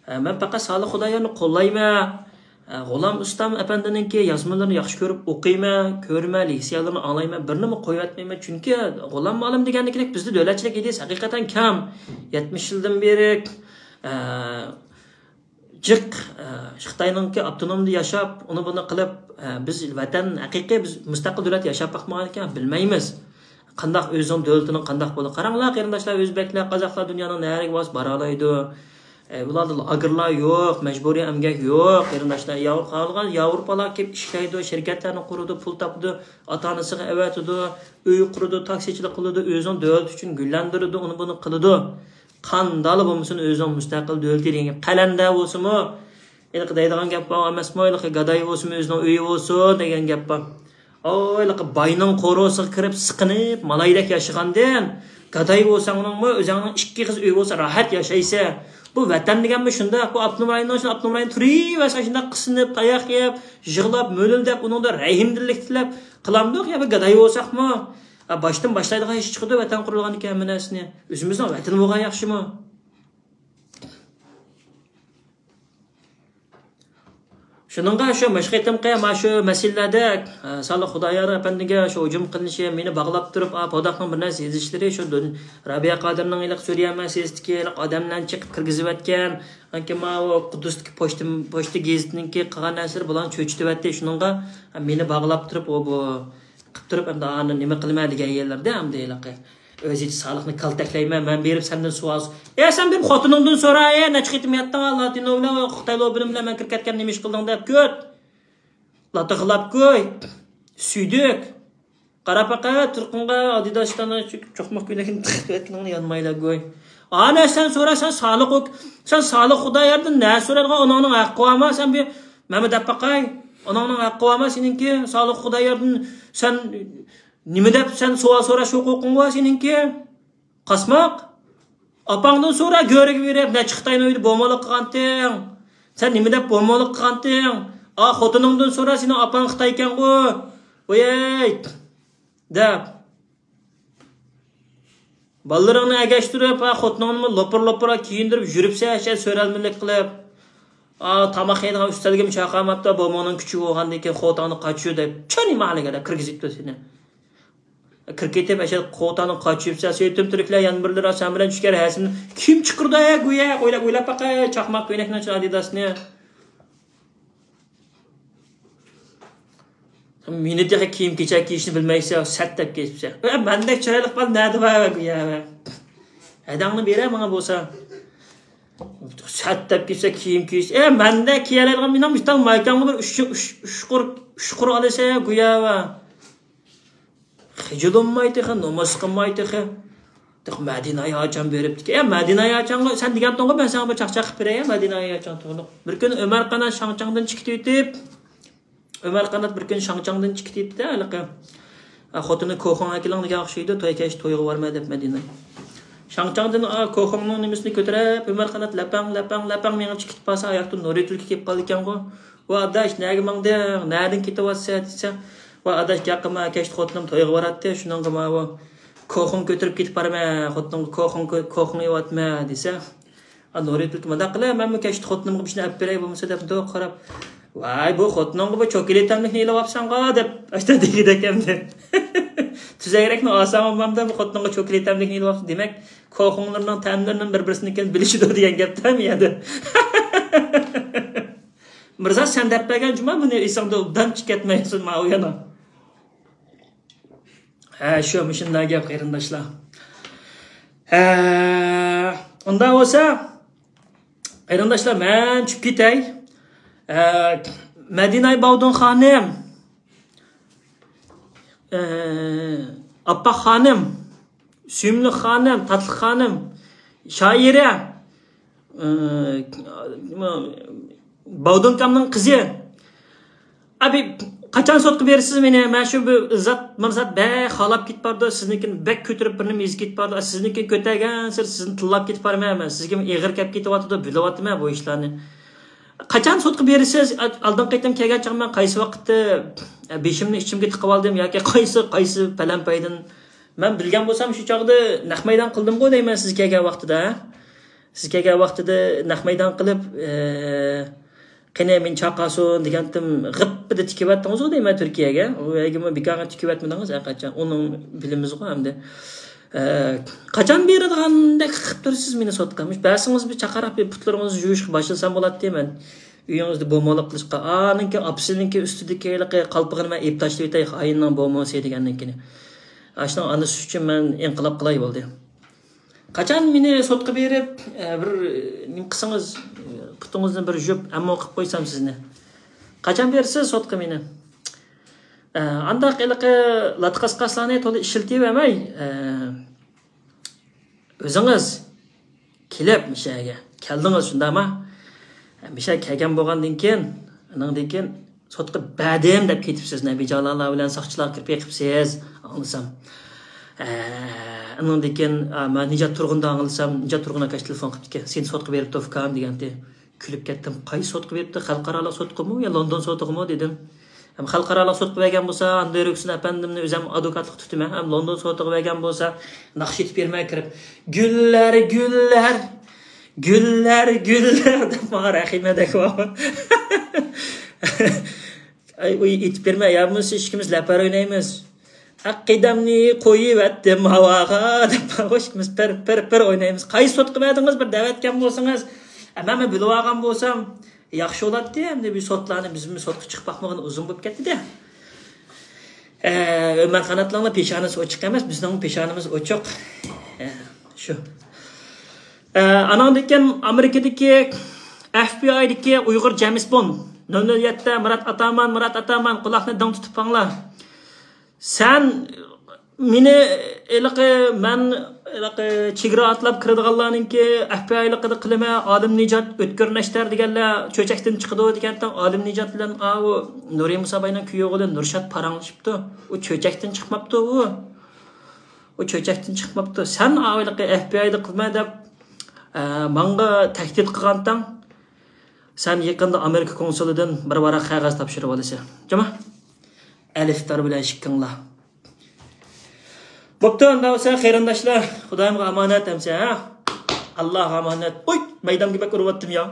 ئە، مەن پەقەت سالىھ خۇدايارنى قوللايمەن. ئە، غۇلام ئۇستام ئەپەندىنىڭكى يازمىلىرىنى ياخشى كۆرۈپ ئوقۇيمەن، كۆرىمەن، لېكسىيەلىرىنى ئاڭلايمەن، بىرنىمۇ قويۇۋەتمەيمەن. چۈنكى غۇلام مۇئەللىم دېگەندىكىدەك بىزدە دۆلەتچىلىك ئىدىيەسى ھەقىقەتەن كەم. يەتمىش يىلدىن بېرى، ئە، جىق، ئە، خىتاينىڭكى ئاپتونومدا ياشاپ، ئۇنى بۇنى قىلىپ، ئە، بىز ۋەتەن ھەقىقىي بىز مۇستەقىل دۆلەت ياشاپ باقمىغان ئىكەن، بىلمەيمىز. قانداق ئۆزىنىڭ دۆلىتىنىڭ قانداق بولىدۇ؟ قاراڭلار قېرىنداشلار، ئۆزبەكلەر، قازاقلار دۇنيانىڭ نەرىگە بارسا بارالايدۇ. ئە، ئۇلاردا لاگېرلار يوق، مەجبۇرىي ئەمگەك يوق، قېرىنداشلار. ياۋ-، قالغان ياۋروپالار كېلىپ ئىشلەيدۇ، شىركەتلەرنى قۇرىدۇ، پۇل تاپىدۇ، ئاتا-ئانىسىغا ئەۋەتىدۇ، ئۆي قۇرىدۇ، تاكسىچىلىق قىلىدۇ، ئۆزىنىڭ دۆلىتى ئۈچۈن گۈللەندۈرىدۇ، ئۇنى بۇنى قىلىدۇ. قانداقلا بولمىسۇن، ئۆزىنىڭ مۇستەقىل دۆلىتى دېگەن گەپ. قەلەندەر بولسىمۇ، ھېلىقى دەيدىغان گەپ بار ئەمەسمۇ؟ ھېلىقى گاداي بولسىمۇ، ئۆزىنىڭ ئۆيى بولسۇن دېگەن گەپ بار. ئو، ھېلىقى باينىڭ قورۇسىغا كىرىپ سىقىنىپ، مالايدەك ياشىغاندىن، گاداي بولساڭمۇ، ئۆزۈڭنىڭ ئىككى قىز ئۆيى بولسا، راھەت ياشايسەن. بۇ ۋەتەن دېگەنمۇ شۇنداق. بۇ ئاپتونوم رايوننىڭ ئىچىدە ئاپتونوم رايون تۇرۇۋەرسە، شۇنداق قىسىنىپ، تاياق يەپ، يىغلاپ، مۆلۈلدەپ، ئۇنىڭدا رەھىمدىللىك تىلەپ قىلامدۇق. يا بىر گاداي بولساقمۇ، ھە، باشتىن باشلايدىغان ئىش چىقىدۇ، ۋەتەن قۇرۇلغاندىكىن ھەممە نەرسىنى. ئۆزىمىزنىڭ ۋەتىنى بولغان ياخشىمۇ؟ شۇنىڭغا شۇ مۇشۇ قېتىمقى مانا شۇ مەسىلىلەردە، ئە، سالىھ خۇدايار ئەپەندىگە شۇ ھۇجۇم قىلىنىشى، مېنى باغلاپ تۇرۇپ، ئا، پوداخنىڭ بىر نەرسە يېزىشلىرى، شۇ دۇن-، رابىيە قادىرنىڭ ھېلىقى سۈرىيە مەسىلىسىدىكى ھېلىقى ئادەملەرنى چېقىپ كىرگۈزۈۋەتكەن، ئانكى ماۋۇ قۇددۇستىكى پوچتا، پوچتا گېزىتىنىڭكى قىلغان نەرسىلىرى بۇلارنى چۆچۈتۈۋەتتى. شۇنىڭغا مېنى باغلاپ تۇرۇپ، ئۇ بۇ قىپ تۇرۇپ، ئەمدى ئانى نېمە قىلىمەن دېگەن يەرلەردە، ئەمدى ھېلىقى ئۆزىچە سالىھنى كالتەكلەيمەن، مەن بېرىپ سەندىن سوئال، ئە، سەن بېرىپ خوتۇنۇڭدىن سورا، ئە، نەچچە قېتىم ياتتىڭ، لاتىنو بىلەن، خىتايلو بىلەن، مەن كىرىپ كەتكەن نېمە ئىش قىلدىڭ دەپ كۆت. لاتا خىلاپ كوي. سۈيدۈك. قارا پەقەت تۇرقۇڭغا ئادىداستان چوقماق كۆينەكنى تىقىپ ياتقىنىڭنى يانمايلا گوي. ئانا سەن سورا، سەن سالىق ئوك-، سەن سالىق خۇداياردىن نە سورايدىغان، ئۇنىڭنىڭ ھەققى بارما؟ سەن بىر مەمە دەپ باقاي. ئۇنىڭنىڭ ھەققى بارما سېنىڭكى؟ سالىق خۇداياردىن سەن نېمە دەپ سەن سوئال سوراش ھوقۇقۇڭ بار سېنىڭكى؟ قاسماق. ئاپاڭدىن سورا، گۆرۈگە بېرىپ نەچچە خىتاينىڭ ئۆيىدە بومالىق قىلغانتىڭ. سەن نېمە دەپ بومالىق قىلغانتىڭ؟ ئا، خوتۇنۇڭدىن سورا، سېنىڭ ئاپاڭ خىتايكەنغۇ. ۋەي! دەپ. بالىلىرىڭنى ئەگەشتۈرۈپ، ھە، خوتۇنۇڭنىمۇ لوپۇر-لوپۇر كىيىندۈرۈپ يۈرۈپسەن، ھەشەر سۆرەلمىلىك قىلىپ. ئا، تاماق يەيدىغان ئۈستەلگىمۇ چاقالماپتۇ، بومۇڭنىڭ كۈچى بولغاندىن كېيىن خوتۇڭنى قاچۇ دەپ. چۆنى ماھالىگە دەپ كىرگۈزۈپتۇ سېنى. كىرىپ كېتىپ، ئەشەر خوتۇڭنى قاچۇپسەن، سېيىتىم تۈركلەر يان بىرلىرى سەن بىلەن چۈشكەر ھەسىن. كىم چىقىرىدۇ، ھە، گويا؟ ئويلاپ، ئويلاپ باقاي، چاقماق كۆينەكنىڭ ئىچىدە ئادىداسنى. مېنى تېخى كىيىم-كېچەك كىيىشنى بىلمەيسەن، سەت دەپ كېتىپسەن. ئە، مەندەك چىرايلىق بالا نەدە بار، گويا؟ ھەدەڭنى بېرە ماڭا بولسا. سەت دەپ كېتىپسەن كىيىم كىيىش. ئە، مەندەك كىيەلەيدىغان مېنىڭ مىتال مايكامغا بىر ئۈچ، ئۈچ، ئۈچ قۇر، ئۈچ قۇر ئالىسەن، گويا. خىجىللانماي تېخى، نومۇس قىلماي تېخى. تېخى مەدىنە ئاياچان بېرىپتىكەن. ئە، مەدىنە ئاياچانغا سەن دېگەنتىڭغۇ، مەن ساڭا بىر چاقچاق قىلىپ بېرەي، مەدىنە ئاياچان توغرىلىق. بىر كۈنى ئۆمەر قانات شاڭچاڭدىن چىقىپ ئۆتۈپ، ئۆمەر قانات بىر كۈنى شاڭچاڭدىن چىقىپ ئۆتۈپتۇ، ھېلىقى. ئە، خوتۇنى كوخۇڭ ئەكېلىڭ دېگەن ئوخشايدۇ، توي كەچ تويغا بارما دەپ مەدىنە. شاڭچاڭدىن، ئا، كوخۇڭنىڭ نېمىسىنى كۆتۈرۈپ، ئۆمەر قانات لەپەڭ، لەپەڭ، لەپەڭ مېڭىپ چىقىپ كېتىپ بارسا، ئاياقتا نۇرى تۈلكە كېلىپ قالىدىكەنغۇ. ۋە ئاداش، نەگە ماڭدىڭ؟ نەدىن كېتىۋاتىسەن؟ دېسە، ۋە ئاداش، گەپ قىلما، كەچتە خوتۇنۇم تويغا باراتتى، شۇنىڭغا ماۋۇ كوخۇڭ كۆتۈرۈپ كېتىپ بارىمەن، خوتۇنۇمغا كوخۇڭ كۆ-، كوخۇڭ ئېلىۋاتىمەن دېسە، ئا، نۇرى تۈلكە مۇنداق قىلە، مەنمۇ كەچتە خوتۇنۇمغا بىر شۇنى ئەپ بېرەي بولمىسا دەپ مۇنداق قاراپ، ۋاي، بۇ خوتۇنۇڭغا بۇ چوكىلىتەملىكنى ئېلىۋاپسەنغۇ دەپ، ئاشتا دېگۈدەك ئەمدى. تۈزەكرەكنى ئالساڭ بولمامدۇ، بۇ خوتۇنۇڭغا چوكىلىتەملىكنى ئېلىۋاپسەن، دېمەك، كوخۇڭلىرىنىڭ تەملىرىنىڭ بىر-بىرسىنىڭكىنى بىلىشىدۇ دېگەن گەپتە مۇ يەردە. مىرزا، سەن دەپ بەرگەن جۇما بۇنى ئېسىڭدىن ئوبدان چىقىپ كەتمەيسەن ماۋۇ يەنە. ھە، شۇ، مۇشۇنداق گەپ، قېرىنداشلار. ھە، ئۇنداق بولسا، قېرىنداشلار، مەن چۈشۈپ كېتەي. ھە، مەدىنە باۋدۇن خانىم. ئە، ئاپپاق خانىم، سۆيۈملۈك خانىم، تاتلىق خانىم، شائىرە، ئە، باۋدۇنكامنىڭ قىزى. ئەبى، قاچان سوتقا بېرىسىز مېنى؟ مەن شۇ بىر زات، مانا زات بەك خالاپ كېتىپ بارىدۇ، سىزنىڭكىنى بەك كۆتۈرۈپ بىرنېمە يېزىپ كېتىپ بارىدۇ. سىزنىڭكىنى كۆتەرگەنسېرى سىزنى تىللاپ كېتىپ بارىمەن مەن. سىزگىمۇ ئېغىر كەپ كېتىۋاتىدۇ، بىلىۋاتىمەن بۇ ئىشلارنى. قاچان سوتقا بېرىسىز؟ ئالدىنقى قېتىم كەلگەن چاغ مەن قايسى ۋاقىتتا، ئە، بېشىمنى ئىچىمگە تىقىۋالدىم ياكى قايسى، قايسى پەلەمپەيدىن مەن بىلگەن بولسام، شۇ چاغدا نەق مەيدان قىلدىمغۇ دەيمەن سىز كەلگەن ۋاقتىدا، ھە؟ سىز كەلگەن ۋاقتىدا نەق مەيدان قىلىپ، ئە، قېنى مېنى چاقاسۇن دېگەنتىم، غىپپىدە تىكىۋەتتىڭىزغۇ دەيمەن تۈركىيەگە. ئۇ يەرگىمۇ بىكارغا تىكىۋەتمىدىڭىز ھەرقاچان. ئۇنىڭ بىلىمىزغۇ ئەمدى. ئە، قاچان بېرىدىغاندەك قىلىپ تۇرىسىز مېنى سوتقا. مۇش بەرسىڭىز بىر چاقاراق بىر پۇتلىرىڭىزنى يۇيۇشقا باشلىسام بولاتتى مەن. ئۆيىڭىزدە بومالىق قىلىشقا. ئانىڭكى ئاپىسىنىڭكى ئۈستىدىكى ھېلىقى قالپىغىنى مەن ئېلىپ تاشلىۋېتەي، خائىننىڭ بومىسى دېگەننىڭكىنى. ئاشۇنىڭ ئانىسى ئۈچۈن مەن ئىنقىلاب قىلاي بولدى. قاچان مېنى سوتقا بېرىپ، ئە، بىر، ئە، نېمە قىلسىڭىز، ئە، پۇتىڭىزنى بىر يۇيۇپ، ئەمما قىلىپ قويسام سىزنى. قاچان بېرىسىز سوتقا مېنى؟ ئە، ئانداق ھېلىقى لاتقاس-قاسلارنى تولا ئىشلىتىۋەرمەي، ئە، ئۆزىڭىز كېلىپ مىشەگە كەلدىڭىز، شۇنداقمۇ؟ مىشە كەلگەن بولغاندىن كېيىن، ئانىڭدىن كېيىن سوتقا بەردىم دەپ كېتىپسىز، نەبىجانلار بىلەن ساقچىلار كىرىپ بېقىپسىز، ئاڭلىسام. ئانىڭدىن كېيىن، مەن نىجات تۇرغۇندا ئاڭلىسام، نىجات تۇرغۇن ئاكاش تېلېفون قىپتىكەن، سېنى سوتقا بېرىپتۇ ئۇكام دېگەنتى. كۈلۈپ كەتتىم. قايسى سوتقا بېرىپتۇ؟ خەلقئارالىق سوتقىمۇ يا لوندون سوتىغىمۇ دېدىم. ھەم خەلقئارالىق سوتقا بەرگەن بولسا، ئاندىرى ھۈسەن ئەپەندىمنى ئۆزۈم ئادۋوكاتلىققا تۇتىمەن. ھەم لوندون سوتىغا بەرگەن بولسا، ناخشا ئېيتىپ بېرىمەن كىرىپ. گۈللەر، گۈللەر، گۈللەر، گۈللەر دەپ ماڭا رەھىمە دەك بارمۇ؟ ئاي، ئۇ ئېيتىپ بېرىمەن، يا بولمىسا ئىككىمىز لەپەر ئوينايمىز. ئەقىدەمنى قويۇۋەتتىم ھاۋاغا دەپ، ئىككىمىز پىر، پىر، پىر ئوينايمىز. قايسى سوتقا بەردىڭىز؟ بىر دەۋەتكەن بولسىڭىز، ئەمما مەن بىلىۋالغان بولسام، ياخشى بولاتتى، ئەمدى بۇ سوتلارنى بىزمۇ سوتقا چىقىپ باقمىغىنى ئۇزۇن بولۇپ كەتتى-دە. ئە، ئۆمەر قاناتلارنىڭ پېشانىسى ئوچۇق ئەمەس، بىزنىڭ پېشانىمىز ئوچۇق. ئە، شۇ. ئە، ئاناندىن كېيىن ئامېرىكىدىكى ئەف بى ئايدىكى ئۇيغۇر جېمس بوند. نۆل نۆل يەتتە، مۇرات ئاتامان، مۇرات ئاتامان، قۇلاقنى دىڭ تۇتۇپ ئاڭلا. سەن مېنى ھېلىقى، مەن ھېلىقى چېگرا ئاتلاپ كىرىدىغانلارنىڭكى ئەف بى ئايلىقىدا قىلىمەن، ئالىم نىجات، ئۆتكۈر نەشتەر دېگەنلەر چۆچەكتىن چىقىدۇ دېگەنتىڭ، ئالىم نىجات بىلەن ئاۋۇ نۇرى مۇساباينىڭ كۈيئوغلى نۇرشات پاراڭلىشىپتۇ. ئۇ چۆچەكتىن چىقماپتۇ ئۇ. ئۇ چۆچەكتىن چىقماپتۇ. سەن ئاۋۇ ھېلىقى ئەف بى ئايدا قىلىمەن دەپ، ئە، ماڭا تەھدىت قىلغانتىڭ. سەن يېقىندا ئامېرىكا كونسۇلىدىن بىر ۋاراق قەغەز تاپشۇرۇپ ئالىسەن. جۇما؟ ئەلىپتار بىلەن ئىككىڭلار. بوپتۇ، ئۇنداق بولسا قېرىنداشلار، خۇدايىمغا ئامانەت ئەمسە، ھە؟ ئاللاغا ئامانەت. ئۇي، مەيدامغا بەك ئۇرۇۋەتتىم يا.